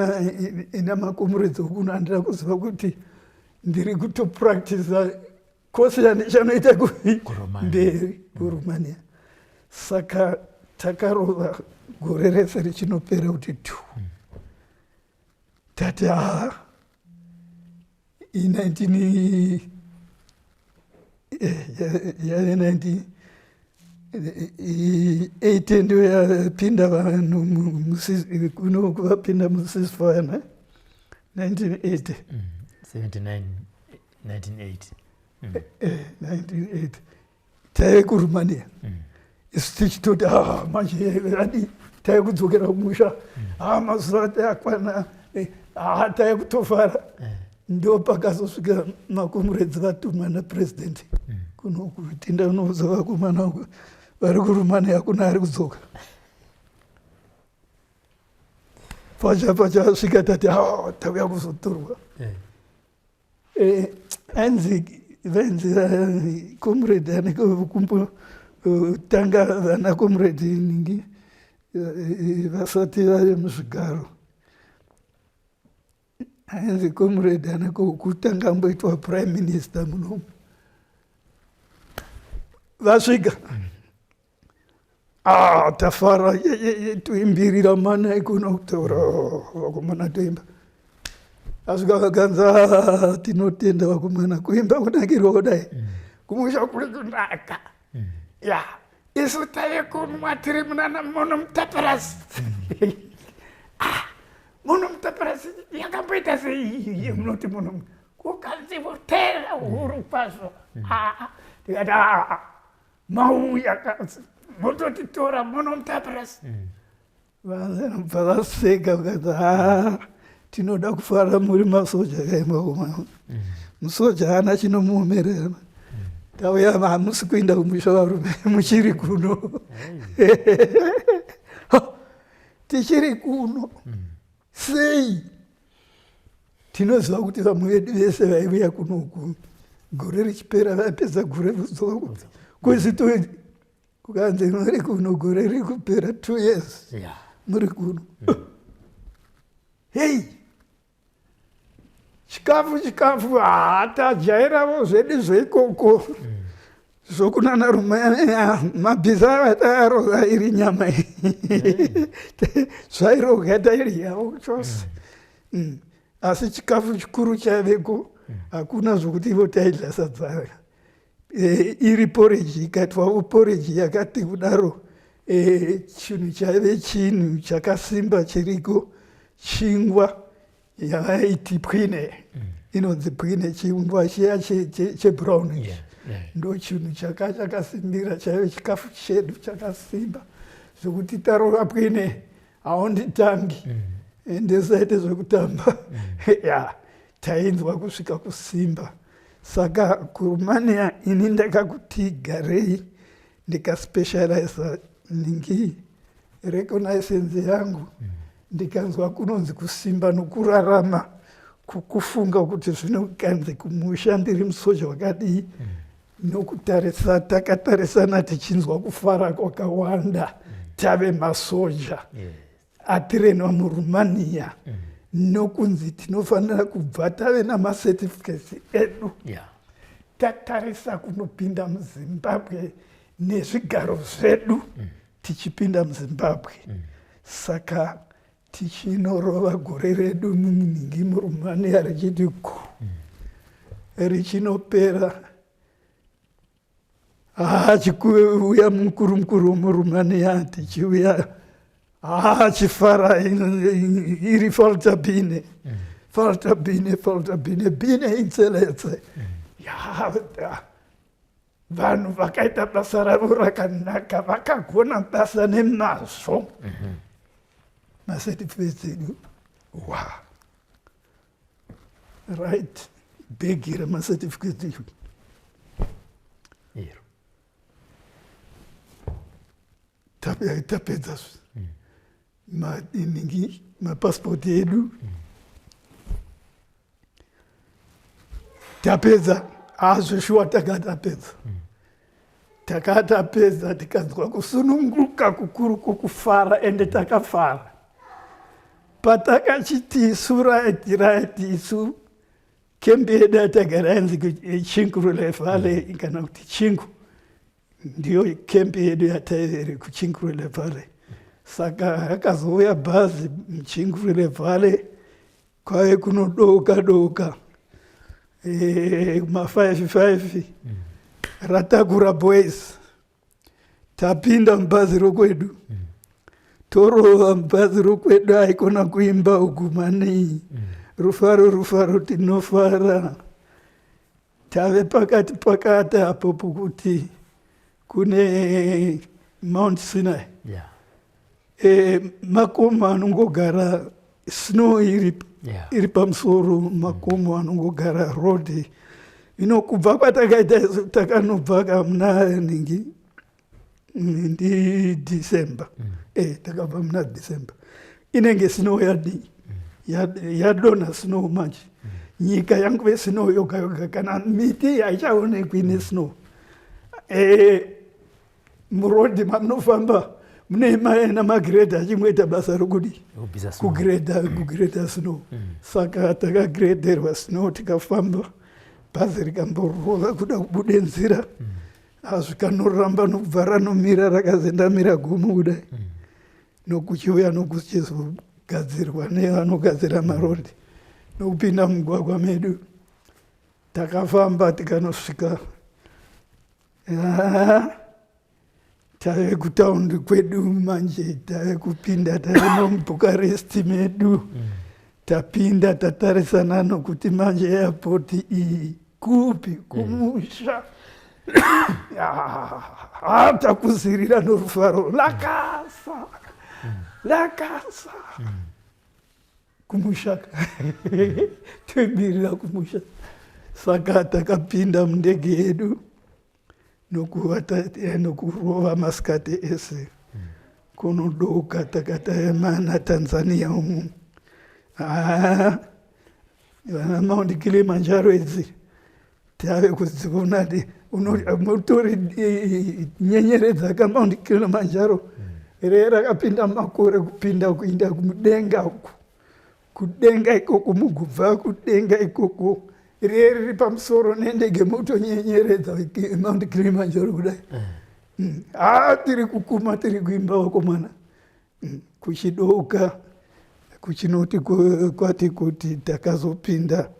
namakomuredzi kuno, handina kuziva kuti ndiri kutopractisa kosi yandichanoita mberi kuRumania. Saka takarova gore rese richinopera kuti tu, tati haa. I19 yave 1980 ndiyo yapinda vanhu kuno vapinda muceasefire ne 1980. 79 1980. 1980 taive kuRumania. Isu tichitoti, ah, manje adi taive kudzokera kumusha, ah, mazuva tayakwana, ah, taive kutofara. Ndo pakazosvika makomuredzi vatumwa napurezidendi kuno kuti ndanoudza vakomana vari kuRumania kuna ari kudzoka. Pacha pachasvika tati, ah, tauya kuzotorwa. Anzi vainzi comrade anenge kumbotanga vana comrade ningi vasati vave muzvigaro, ainzi comrade anenge kutanga amboitwa prime minister munomu. Vasvika, ah, tafara, toimbirira mana ikuno kutaura vakomana toimba. Asvika vakanza, tinotenda vakomana, kuimba kunakirwa kudai, kumusha kuri kunaka. Ya, isu tave kunwa tiri munana muno mutaparasi. Ah, muno mutaparasi yakamboita sei? Munoti muno kukanzi hotera huru kwazvo. Ah, tikati, ah, mauya mototitora muno mutaparasi. Vanobva vaseka vakati, ha, tinoda kufara muri masoja kaimbaoma, musoja haana chinomuomerera. Tauya, hamusi kuinda kumusha varume, muchiri kuno. Tichiri kuno sei? Tinoziva kuti vamwe vedu vese vaiuya kunoku gore richipera vaipedza gore vodzoka kubva kwezito. Kukanzi muri kuno gore riri kupera, 2 years muri kuno. Hei, chikafu, chikafu hatajairavo zvedu zveikoko zvokunana Rumania, mabhiza atairoga iri nyama zvairoga tairyawo chose. Asi chikafu chikuru chaiveko hakuna zvokuti ivo taidya sadza. Iri porridge, ikaitwawo porridge yakati kudaro, chinhu chaive chinhu chakasimba chiriko chingwa yavaiti pwine, inonzi pwine, chingwa chiya chebrown. Ndo chinhu chaka chakasimbira chaive chikafu chedu chakasimba zvokuti tarova pwine haunditangi, ende usaite zvekutamba. Ya, tainzwa kusvika kusimba. Saka kuRumania ini ndakakuti garei ndikaspecializa ningi reconnaissance yangu, ndikanzwa kunonzi kusimba nokurarama, kukufunga kuti zvino kanzi kumusha ndiri musoja wakadii, nokutarisa takatarisana tichinzwa kufara kwakawanda, tave masoja atirenwa muRumania, nokunzi tinofanira kubva tave namacertificates edu, tatarisa kunopinda muZimbabwe nezvigaro zvedu, tichipinda muZimbabwe. Saka tichinorova gore redu muningi muRumania richiti ku richinopera, achikuuya mukuru mukuru wemuRumania, tichiuya achifara, iri falta bine, falta bine, falta bine, bine inzeletse ya. Vanhu vakaita basa ravo rakanaka, vakagona basa nemazvo. Macertificates edu wa right, bhegi remacertificates edu iro. Tapedza maningi mapasipoti edu, tapedza azveshuwa. Takatapedza, takatapedza, tikanzwa kusununguka kukuru kwokufara, ende takafara patakachiti isu right, right, isu kembi yedu yatagara yanzi Cinque Valley kana kuti Chingu, ndiyo kembi yedu yataiveri kuCinque Valley. Saka rakazouya bhazi muCinque Valley kwave kunodoka doka. Kuma5 5 ratakura boys, tapinda mubhazi rokwedu, torova mubhazi rokwedu. Aikona kuimba uku mani, rufaro, rufaro, tinofara. Tave pakati pakati apo pokuti kune Mount Sinai, makomo anongogara snow iri, iri pamusoro, makomo anongogara road ino. Kubva kwatakaita isu, takanobva kamuna ningi, ndi December. Takabva muna December, inenge snow yadii, yadonha snow. Manje nyika yanguve snow yoga yoga, kana miti haichaonekwi nesnow. Murodhi mamunofamba mune namagiredha achingoita basa rokudi Kubvisa snow. Kugiredha snow. Saka takagiredherwa snow, tikafamba, bhazi rikamborova kuda kubude nzira, azvikanoramba nokubva ranomira, rakazendamira gomo kudai, nokuchiuya nokuchizogadzirwa nevanogadzira marodhi, nokupinda mugwagwa medu. Takafamba tikanosvika. Ah, tave kutaundi kwedu manje, tave kupinda, tave nomuBucharest medu. Tapinda, tatarisana nokuti manje airport iyi kupi, kumusha. Ah, takuzirira norufaro, la casa, la casa, kumusha, toimbirira kumusha. Saka takapinda mundege yedu nokuvata, nokurova masikati ese kunodoka. Takataema naTanzania umu. Ah, vana Mount Kilimanjaro idzi tave kudziona, mutori nyenyeredza kaMount Kilimanjaro re rakapinda makore kupinda kuinda kumudenga uku, kudenga ikoko, mugubva kudenga ikoko, riye riri pamusoro nendege, motonyenyeredza Mount Kilimanjaro kudai. Ha, tiri kukuma, tiri kuimba vakomana. Kuchidoka kuchinoti kwati kuti takazopinda,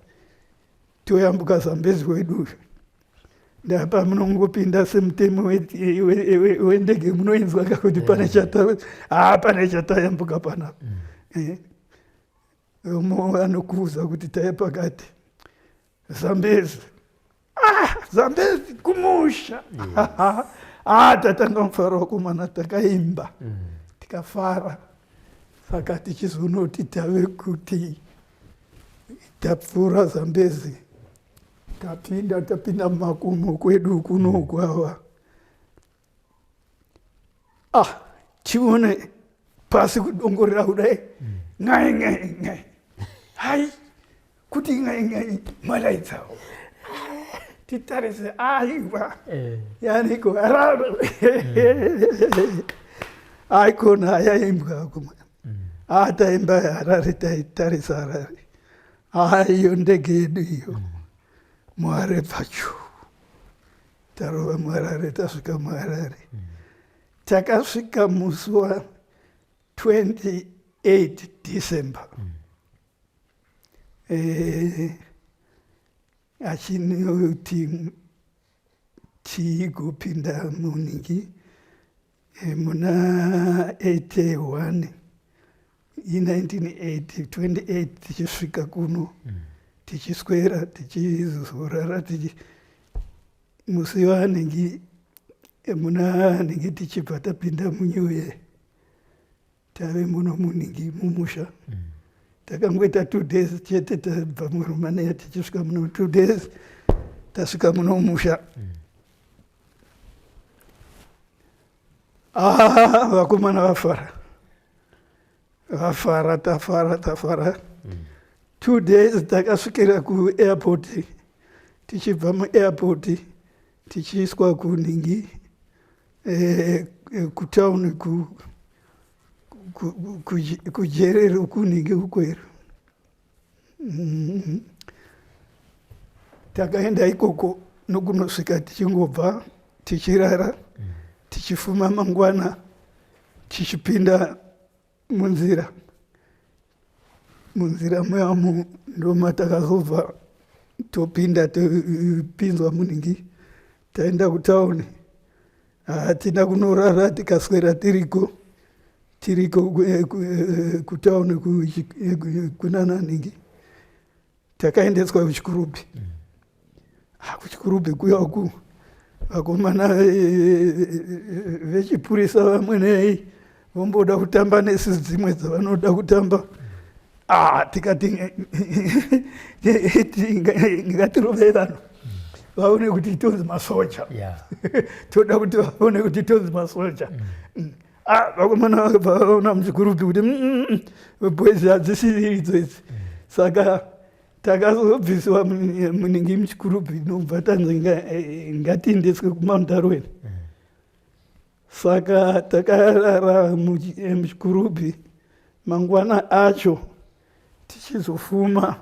toyambuka Zambezi wedu. Ndapa munongopinda semutemo wendege, munoinzwa kakuti pane chata, ha, pane chatayambuka panapa. Anokuudza kuti taiya pakati Zambezi. Ah, Zambezi, kumusha. Ah, tatanga mufaro wakomana, takaimba, tikafara. Saka tichizonoti tave kuti tapfuura Zambezi, tapinda mumakomo kwedu kunokwava. Ah, chione pasi kudongorera kudai, ngai ngai ngai, hai, kuti ngai ngai, malaitsawo titarise, aiwa, yaniko Harare, aikona yaimbwa kuma. Ah, taimba Harare, taitarisa Harare. Ah, iyo ndege yedu iyo muHarare pacho, tarova muHarare, tasvika muHarare. Takasvika musi wa 28 December, achinoti tigopinda muningi, muna 81, i1980, 28 tichisvika kuno, tichiswera, tichizorara, tichi musi wanhingi, muna nhingi, tichibva tapinda muNew Year, tave muno muningi mumusha. Takangoita 2 days chete tabva muRomania, tichisvika muno 2 days, tasvika muno mumusha. Ah, vakomana vafara, vafara, tafara, tafara. 2 days takasvikira kuairport, tichibva muairport tichiiswa kuningi, kutauni, kujerero kuningi ukwero. Takaenda ikoko nokunosvika, tichingobva tichirara, tichifuma mangwana tichipinda munzira. Munzira muyamu ndomatakazobva. Topinda, topinzwa muningi, taenda kutauni, hatina kunorara, tikaswera tiriko tiriko kutauni kunananingi. Takaendeswa kuChikurubi. KuChikurubi kuya uku vakomana vechipurisa vamwe nei vomboda kutamba nesu dzimwe dzavanoda kutamba. Ah, tikati ngatirovei vanhu vaone kuti tonzi masoja. Toda kuti vaone kuti tonzi masoja. Ah, vakomana vakabva vaona muChikurubi kuti boys hadzisi idzo idzi. Saka takazobviswa munenge muChikurubi, nobva tanzi ngatiendeswe kuMount Darwin. Saka takarara muChikurubi, mangwana acho tichizofuma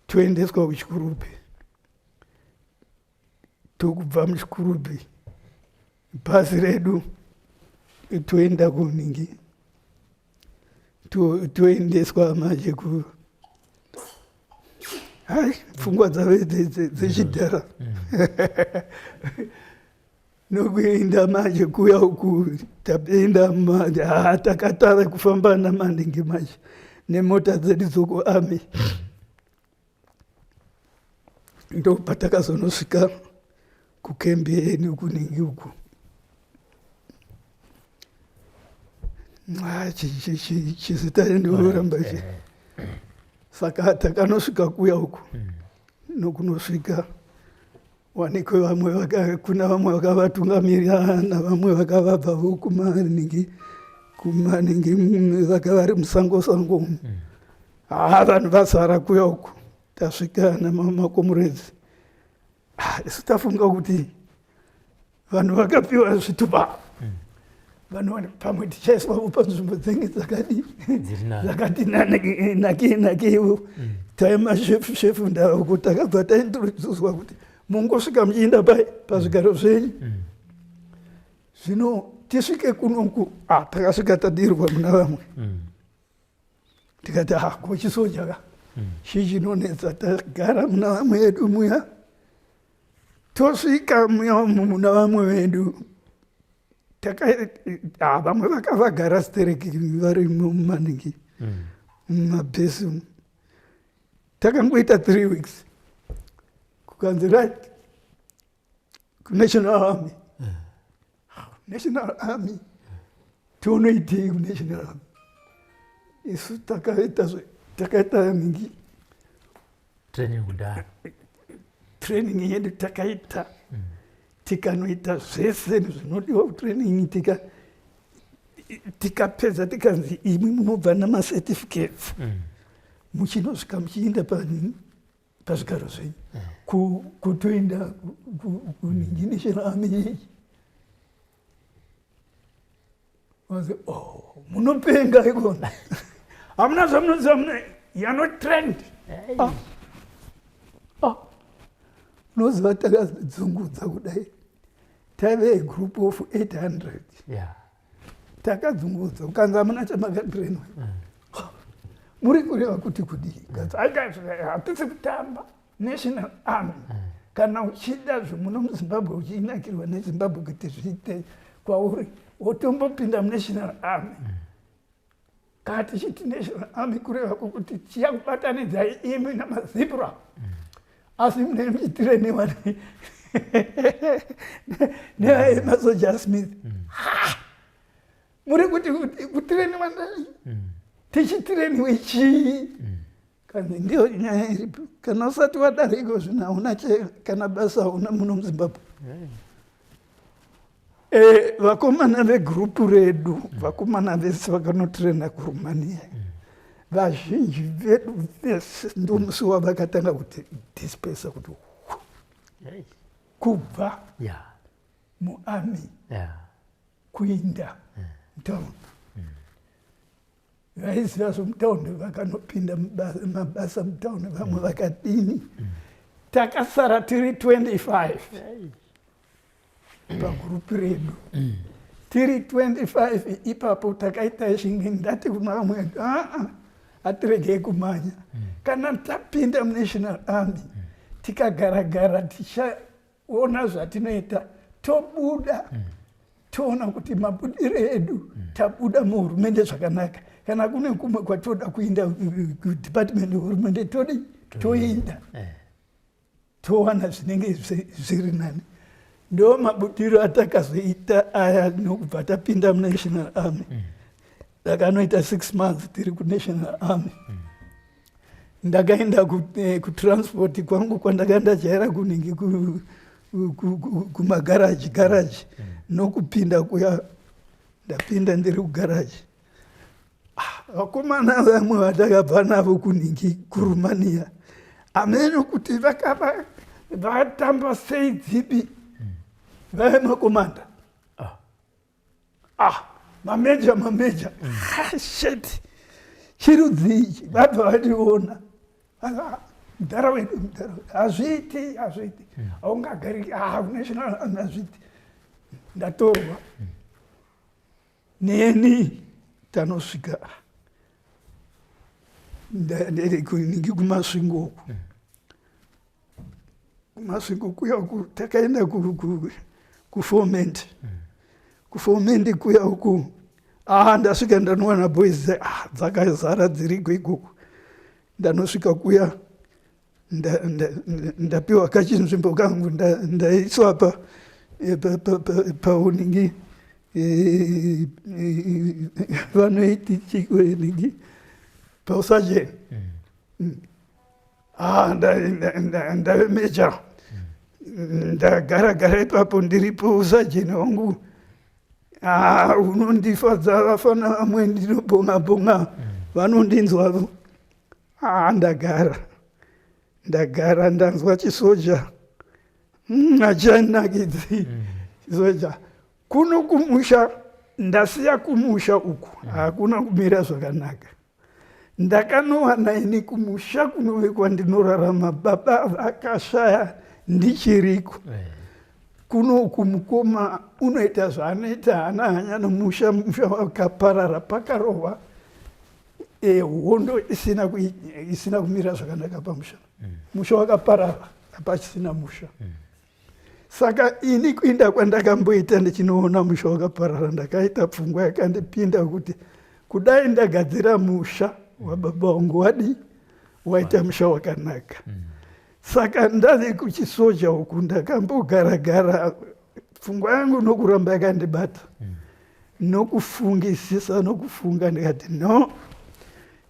toendeswa kuChikurubi. Tokubva muChikurubi bhazi redu toenda kuningi, toendeswa manje ku, hai, pfungwa dzave dzechidhara. Nokuenda manje kuya uku, tapinda manje, ha, takatara kufamba namaningi manje nemota dzedu dzokuarmy. Ndo patakazonosvika kukembi yedu kuningi uku. Chizita ndoramba chi. Saka takanosvika kuya uku, nokunosvika wanikwe vamwe kuna vamwe vakavatungamirira navamwe vakavabvavo kumaningi kumaningi, vaka vari musango sango umu. Ha, vanhu vazara kuya uku. Tasvika namacomrades, isu tafunga kuti vanhu vakapiwa zvitupa, vanhu pamwe tichaiswavo panzvimbo dzinge dzakadi dzakati nakei nakeiwo. Taima shefu shefu ndauko, takabva taintroducwa kuti mungosvika muchiinda pai pazvigaro zvenyu. Zvino tisvike kunoku, takasvika tadirwa muna vamwe. Tikati, ha, ko chisoja ka chii chinonetsa? Tagara muna vamwe vedu muya, tosvika muya umu muna vamwe vedu, vamwe vakavagara stereki vari mumaningi mumabhesi umu. Takangoita 3 weeks, kukanzi right, kuNational Army. National Army tonoitei kuNational Army? Isu takaita takaita ningi training kudhara. Training yedu takaita, tikanoita zvese zvinodiwa kutraining, tikapedza, tikanzi imwi munobva namacertificates, muchinosvika muchiinda pazvigaro zvenyu. Kutoenda kuningi National Army yeyi? Wazi, oh, munopenga ikona, hamuna zvamunoziva, muna, you are not trained. Ah. Ah. Unoziva takadzungudza kudai, taive a group of 800. Takadzungudza, ukanzi hamuna chamakatrainwa. Muri kureva kuti kudii? Kanzi hatisi kutamba. National Army, kana uchida zvemuno muZimbabwe, uchinakirwa neZimbabwe kuti zviite kwauri, wotombopinda muNational Army. Kana tichiti National Army, kureva kwokuti tiya kubatanidzai imi namaZIPRA, asi mune muchitrainiwa nemasoja Smith. Muri kuti kutrainiwa ndai? Tichitrainiwe chii? Kanzi ndiyo nyaya iripo, kana usati wadariko zvino hauna kana basa hauna muno muZimbabwe. Vakomana vegurupu redu, vakomana vese vakanotraina kuRumania, vazhinji vedu vese ndomusi wavakatanga kuti dispersa, kuti kubva muarmy kuinda mutauni. Vaiziva zvomutaundi vakanopinda mabasa mutauni, vamwe vakadini. Takasara tiri 25 pagurupu redu. Tiri 25 ipapo takaita shingi. Ndati kuna vamwe, aa, hatiregei kumhanya kana tapinda muNational Army. Tikagaragara tichaona zvatinoita, tobuda, toona kuti mabudiro edu, tabuda muhurumende zvakanaka. Kana kune kumwe kwatoda kuinda kudepartment yehurumende, todi toinda, towana zvinenge zviri nani. Ndo mabudiro atakazoita aya nokubva tapinda muNational Army. Takanoita 6 months tiri kuNational Army. Ndakaenda kutransport kwangu kwandanga ndajaira kunenge kumagaraji garaji. Nokupinda kuya, ndapinda ndiri kugaraji. Ah, vakomana vamwe vatakabva navo kuningi kuRumania, amene kuti vakava vatamba sei dzibi, vave makomanda. Ah, mameja, mameja. Ah, shit, chirudzi ichi? Vabva vationa, "Mudhara wedu, mudhara wedu, hazviiti, hazviiti, haungagariki. Ah, national army hazviiti." Ndatorwa neni, tanosvika kuningi kuMasvingo uku. KuMasvingo kuya uku takaenda kuFort Ment. KuFort Ment kuya uku, ah, ndasvika ndanowana boys, ah, dzakazara dziriko ikoko. Ndanosvika kuya, ndapiwa kachinzvimbo kangu, ndaiswa pa pauningi vanoiti chikoningi pausajeni. Ah, ndave meja, ndagara gara ipapo ndiripo usajeni wangu. Ah, unondifadza, vafana vamwe ndinobonga bonga, vanondinzwavo. Ah, ndagara ndagara, ndanzwa chisoja hachanakidzi chisoja. Kuno kumusha, ndasiya kumusha uku hakuna kumira zvakanaka. Ndakanowana ini kumusha kunove kwandinorarama, baba vakashaya ndichiriko. Kuno kumukoma unoita zvaanoita, haana hanya nomusha. Musha wakaparara, pakarohwa hondo isina kumira zvakanaka pamusha. Musha wakaparara, hapachisina musha. Saka ini kuinda kwandakamboita ndichinoona musha wakaparara, ndakaita pfungwa yakandipinda kuti kudai ndagadzira musha wababa wangu, wadi waita musha wakanaka. Saka ndave kuchisoja uku, ndakambogaragara, pfungwa yangu nokuramba yakandibata, nokufungisisa, nokufunga, ndikati no,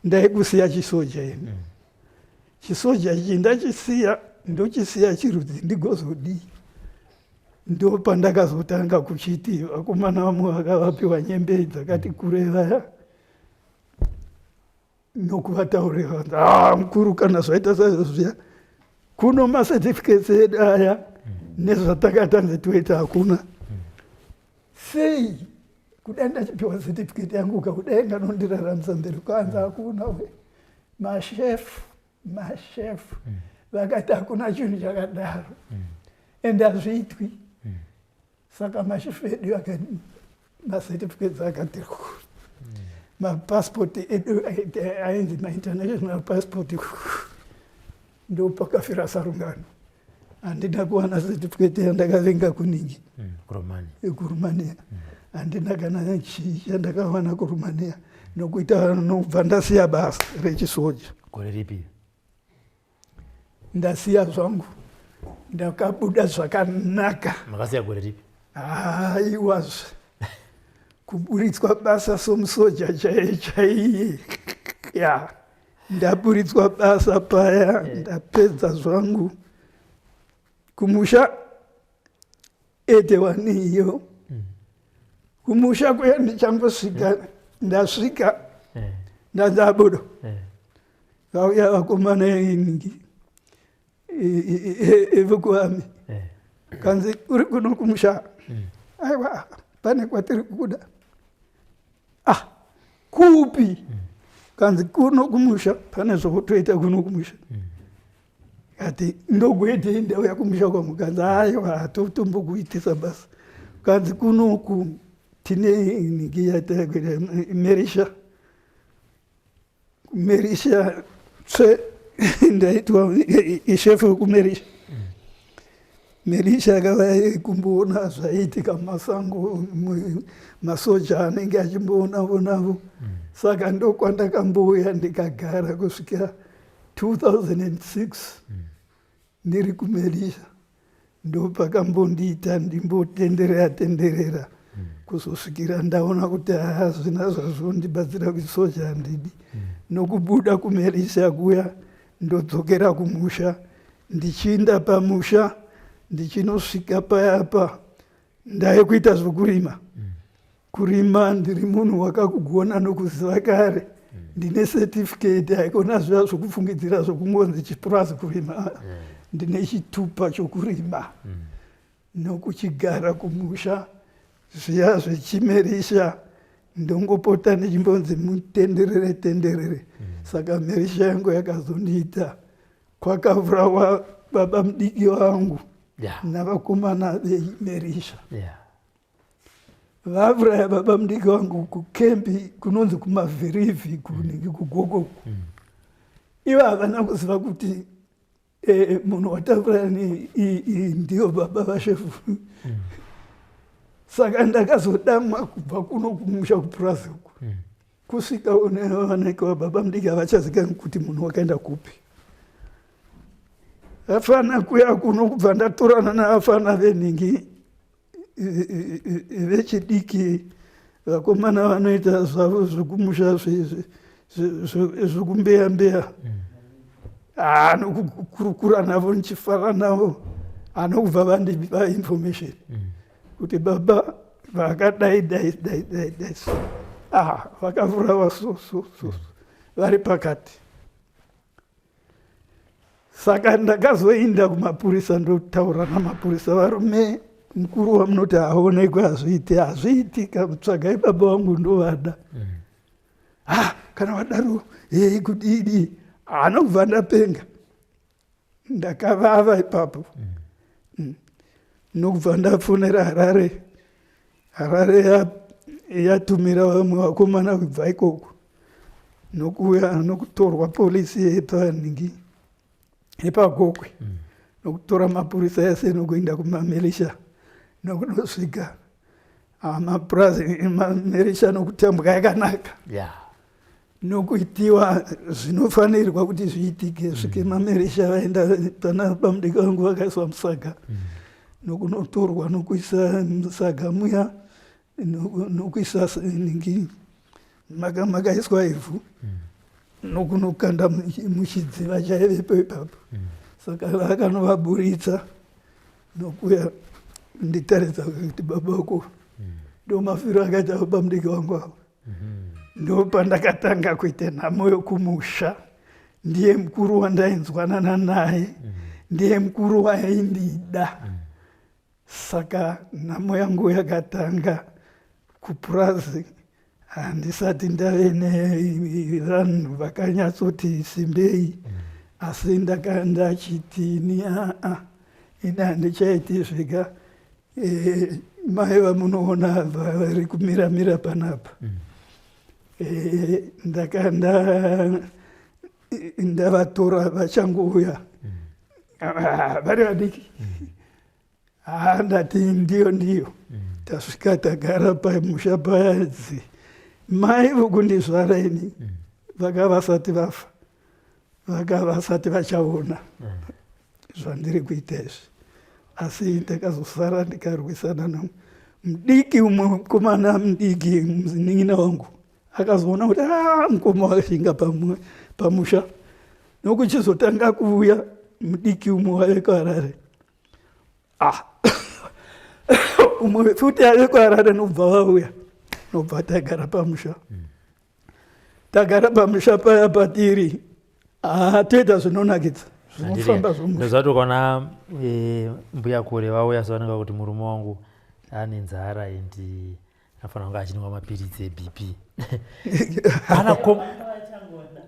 ndaikusiya chisoja ini. Chisoja ichi ndachisiya, ndochisiya chirudzi, ndigozodii? Ndo pandakazotanga kuchiti vakomana vamwe vakavapiwa nyembe dzakati kure vaya, nokuvataurira, "Ah, mukuru, kana zvaita saizvo zviya, kuno macertificates edu aya nezvatakatanzi toita hakuna. Sei kudai ndachipiwa certificate yangu ka, kudai nganondiraramisa mberi?" Kwanza hakuna we, mashefu, mashefu vakati hakuna chinhu chakadaro, ende hazviitwi. Saka mashefu edu akati macertificates akati mapassport edu ainzi mainternational passport. Ndo pakafira sarungano, handina kuwana certificate yandakavenga kuningi kuRomania. KuRumania handina kana chii chandakawana kuRumania, nokuita nobva ndasiya basa rechisoja. Gore ripi? Ndasiya zvangu, ndakabuda zvakanaka. Makasiya gore ripi? Haiwazve, kuburitswa basa somusoja chaiye chaiye ya, ndaburitswa basa paya, ndapedza zvangu kumusha ete waniyo. Kumusha kuya ndichangosvika, ndasvika, ndanzabudo, vauya vakomana ingi evekuarmy, kanzi, "Uri kuno kumusha? Aiwa, pane kwatiri kuda." "Ah, kupi?" Kanzi, "Kuno kumusha, pane zvokutoita kuno kumusha." Kati, "Ndogoitei? Ndauya kumusha kwangu." Kanzi, "Aiwa, hatotombokuitisa basa." Kanzi, "Kunoku tine niki yatakuita merisha, merisha tsve." Ndaitwa ishefu wekumerisha. Merisha akava kumboona zvaiitika mumasango, masoja anenge achimboonavo navo. Saka ndokwandakambouya ndikagara kusvikira 2006 ndiri kuMelisha. Ndopakambondiita ndimbotenderera tenderera kuzosvikira ndaona kuti hazvina zvazvondibatsira kuti soja handidi. Nokubuda kuMelisha kuya ndodzokera kumusha, ndichiinda pamusha ndichinosvika payapa ndave kuita zvokurima. Kurima ndiri munhu wakakugona nokuziva kare, ndine certificate, haikona zviya zvokufungidzira zvokungonzi chipurazi kurima. Ndine chitupa chokurima nokuchigara kumusha zviya zvechimerisha ndongopota ndichimbonzi mutenderere tenderere. Saka merisha yangu yakazondiita kwakavurawa baba mudiki wangu navakomana vemerisha. Vavuraya baba mudiki wangu kukembi kunonzi kumavhirivhi kunenge kugogoku. Ivo havana kuziva kuti munhu watauraya ndiyo baba vashefu. Saka ndakazodamwa kubva kuno kumusha kupurazi uku kusvika vanenge vababa mudiki havachazikani kuti munhu wakaenda kupi. Afana kuya kuno kubva ndatorana naafana venhingi vechidiki, vakomana vanoita zvavo zvekumusha zvekumbeya mbeya, anokukurukura navo ndichifara navo, anokubva vandipa information kuti baba vakadai dai dai dai dai so, vakavurawa so so so vari pakati. Saka ndakazoinda kumapurisa ndotaura namapurisa, varume mukuru wamunoti haonekwe hazviiti, hazviiti, tsvagai baba vangu ndovada. Ha, kana vadaro hei kudidi, anobva ndapenga, ndakavava ipapo. Nokubva ndafonera Harare. Harare yatumira vamwe vakomana kubva ikoko nokuuya nokutorwa polisi yepanhingi yepaGokwe nokutora mapurisa ese nokuenda kumamilisha nokunosvika mapurazi mamilisha nokutambwa yakanaka nokuitiwa zvinofanirwa kuti zviitike. Svike mamilisha vaenda pana pamudiki vangu vakaiswa musaga nokunotorwa nokuisa musaga muya nokuisa ningi makaiswa ivhu nokunokanda muchidziva chaivepo ipapo. Saka vakanovaburitsa nokuya nditaridza kuti baba wako ndo mafiro akaita baba mudiki wangu avo. Ndopandakatanga kuita nhamo yokumusha. Ndiye mukuru wandainzwanana naye, ndiye mukuru waindida. Saka nhamo yangu yakatanga kupurazi. Handisati ndave nevanhu vakanyatsoti simbei, asi ndachiti ini aa ini handichaiti zvega. Mai vamunoona vari kumiramira panapa, ndavatora vachangouya vari vadiki. Ndati ndiyo ndiyo. Tasvika tagara pamusha payadzi mai vokundizvara ini vaka vasati vafa, vaka vasati vachaona zvandiri kuita izvi. Asi ndakazosara ndikarwisana namudiki umwe mukomana mudiki munin'ina wangu akazoona kuti mukoma wakashinga pamusha nokuchizotanga kuuya mudiki umwe waive kuHarare. Umwe futi aive kuHarare nobva vauya nobva tagara pamusha. Tagara pamusha paya patiri toita zvinonakidza zvinofamba zvomusha. Ndozvati ukaona mbuya Kure vauya so vanenge kuti murume wangu ane nzara and anofanira kunge achinwa mapiritsi eBP. Pana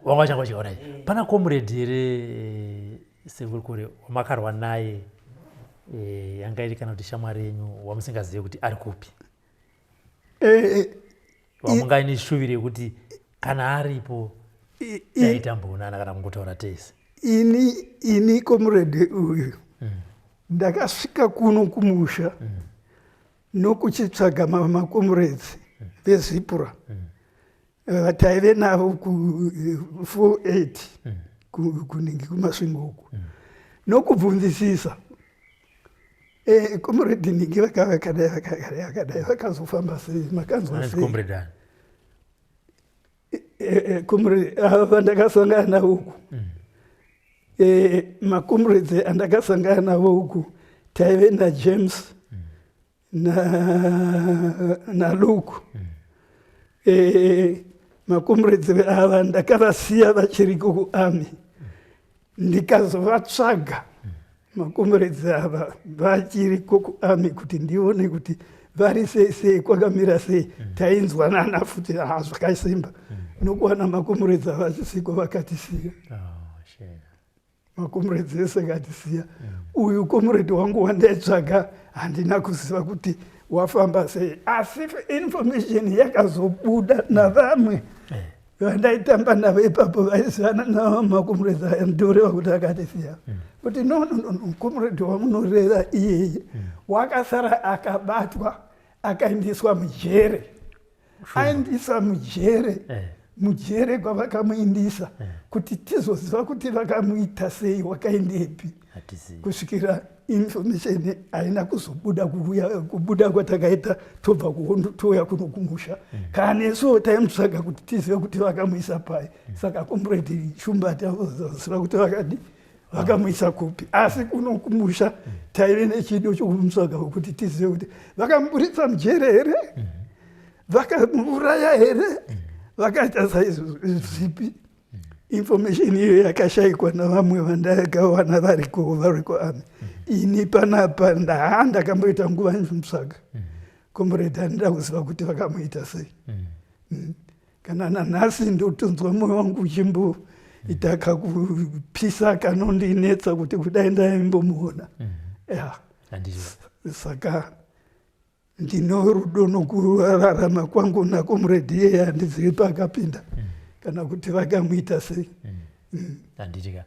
wanga vachangochiona pana comrade here sekuru Kure wamakarwa naye yanga iri kana kuti shamwari yenyu wamusingazive kuti ari kupi, wamungaine shuviro yekuti kana aripo dai tamboonana kana kungotaura tese? Ini ini comrade uyu ndakasvika kuno kumusha nokuchitsvaga macomrades veZIPRA vataive navo ku 48 kunenge kuMasvingo uku, nokubvunzisisa comrade ningi vakadai, vakadai, vakadai, vakazofamba sei, makanzwa Anonzi sei? Comrade ani? Comrade ava vandakasangana navo uku, macomrades andakasangana navo uku, taive naJames naLuke. Macomrades ava ndakavasiya vachiriko kuarmy, ndikazovatsvaga macomrades ava vachiriko kuarmy kuti ndione kuti vari sei sei, kwakamira sei. Tainzwanana futi, ha, zvakasimba. Nokuwana macomrades ava achisiko, vakatisiya. Oh, shame. Macomrades ese akatisiya. Uyu comrade wangu wandaitsvaga handina kuziva kuti wafamba sei, asi information yakazobuda navamwe vandaitamba navo ipapo vaizivana navo macomrades aya ndoreva kuti akatisiya, kuti no, no, no, no, comrade wamunoreva iyeye wakasara akabatwa, akaendeswa mujere, aendisa mujere. Mujere kwavakamuindisa, kuti tizoziva kuti vakamuita sei, wakaendepi, Hatizivi. kusvikira information haina kuzobuda kuuya, kubuda kwatakaita tobva kuhondo touya kuno kumusha. Kana nesuwo taimutsvaga kuti tizive kuti vakamuisa pai. Saka comrade Shumba tazoziva kuti vakadi vakamuisa kupi, asi kuno kumusha taive nechido chokumutsvaga kuti tizive kuti vakamuburitsa mujere here, vakamuuraya here, vakaita saizvipi. Information iyo yakashayikwa navamwe vandakawana variko, variko army. Ini panapa ndaa ndakamboita nguva ndichimutsvaga comrade, handida kuziva kuti vakamuita sei. Kana nanhasi ndotonzwa mwoyo wangu uchimboita kakupisa kanondinetsa kuti kudai ndaimbomuona, ya. Handiti. Saka ndino rudo nokurarama kwangu nacomrade iyeye, handizivi paakapinda kana kuti vakamuita sei. Handitika.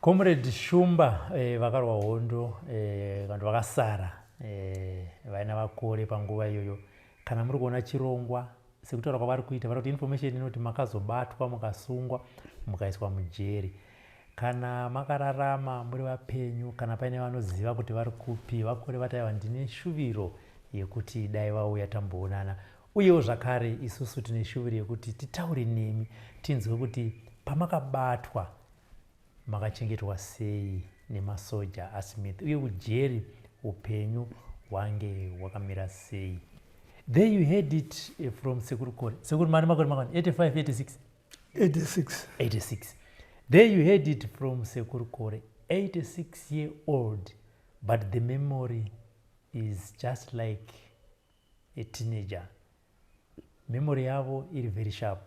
Comrade Shumba vakarwa hondo, vanhu vakasara vaina vakore panguva iyoyo. Kana muri kuona chirongwa, sekutaura kwavari kuita, vari kuti information inoti makazobatwa, mukasungwa, mukaiswa mujeri. Kana makararama muri vapenyu, kana paine vanoziva kuti vari kupi vakore vataiva, ndine shuviro yekuti dai vauya tamboonana. Uyewo zvakare isusu tine shuviro yekuti titaure nemi, tinzwe kuti pamakabatwa makachengetwa sei nemasoja aSmith, uye kujeri upenyu hwange hwakamira sei. There you heard it from Sekuru Kore. Sekuru, mari makore makani? 85, 86? 86. 86. There you heard it from Sekuru Kore, 86 year old, but the memory is just like a teenager. Memory yavo iri very sharp,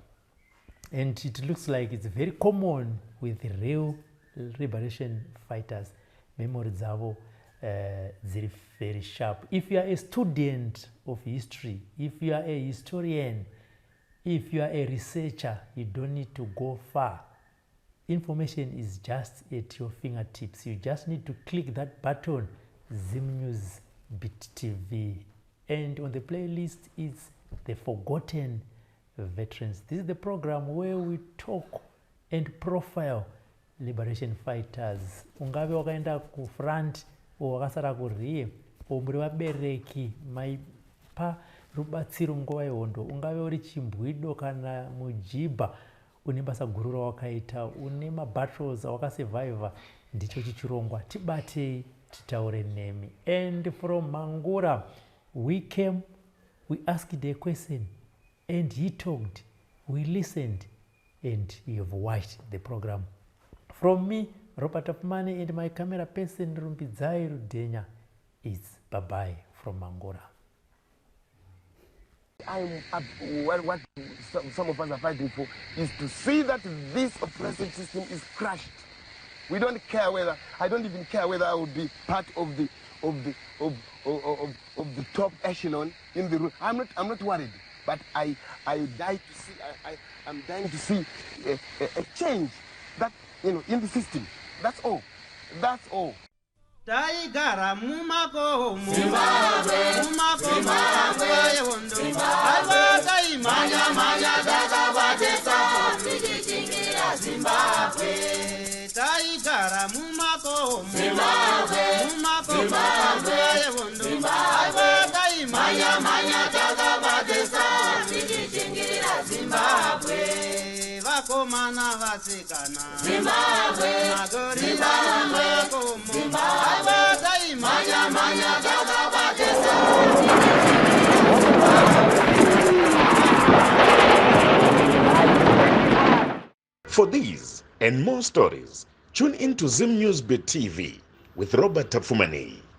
and it looks like it's very common with real liberation fighters. Memory dzavo dziri very sharp. If you are a student of history, if you are a historian, if you are a researcher, you don't need to go far. Information is just at your fingertips. You just need to click that button, Zim News Bit TV, and on the playlist is The Forgotten Veterans. This is the program where we talk and profile liberation fighters. Ungave wakaenda kufront o wakasara kurear, o muri vabereki maipa rubatsiro nguva yehondo, ungave uri chimbwido kana mujibha, une basa guru rawakaita, une mabattles awakasurvivha, ndicho chichirongwa. Tibatei titaure nemi. And from Mangura we came, we asked a question and he talked, we listened, and you have watched the program. From me, Robert Apmane, and my camera person Rumbidzai Rudenya, it's bye bye from Mangura. I'm what some of us are fighting for is to see that this oppressive system is crushed. We don't care whether, I don't even care whether I will be part of the top echelon in the room. I'm not worried, but I die to see, I'm dying to see a change that in the system. That's all. That's all. Taigara mumakomo, mumakomo panguva yehondo. Aiwa, taimhanya mhanya takabatisa, tichichingira Zimbabwe. Taigara mumakomo, mumakomo panguva yehondo. Aiwa, taimhanya mhanya takabatisa, tichichingira Zimbabwe. Vakomana, vasikana, Zimbabwe, magorila mumakomo. Aiwa, taimhanya mhanya takabatisa. For these and more stories, tune in to Zim News Bit TV with Robert Tafumani.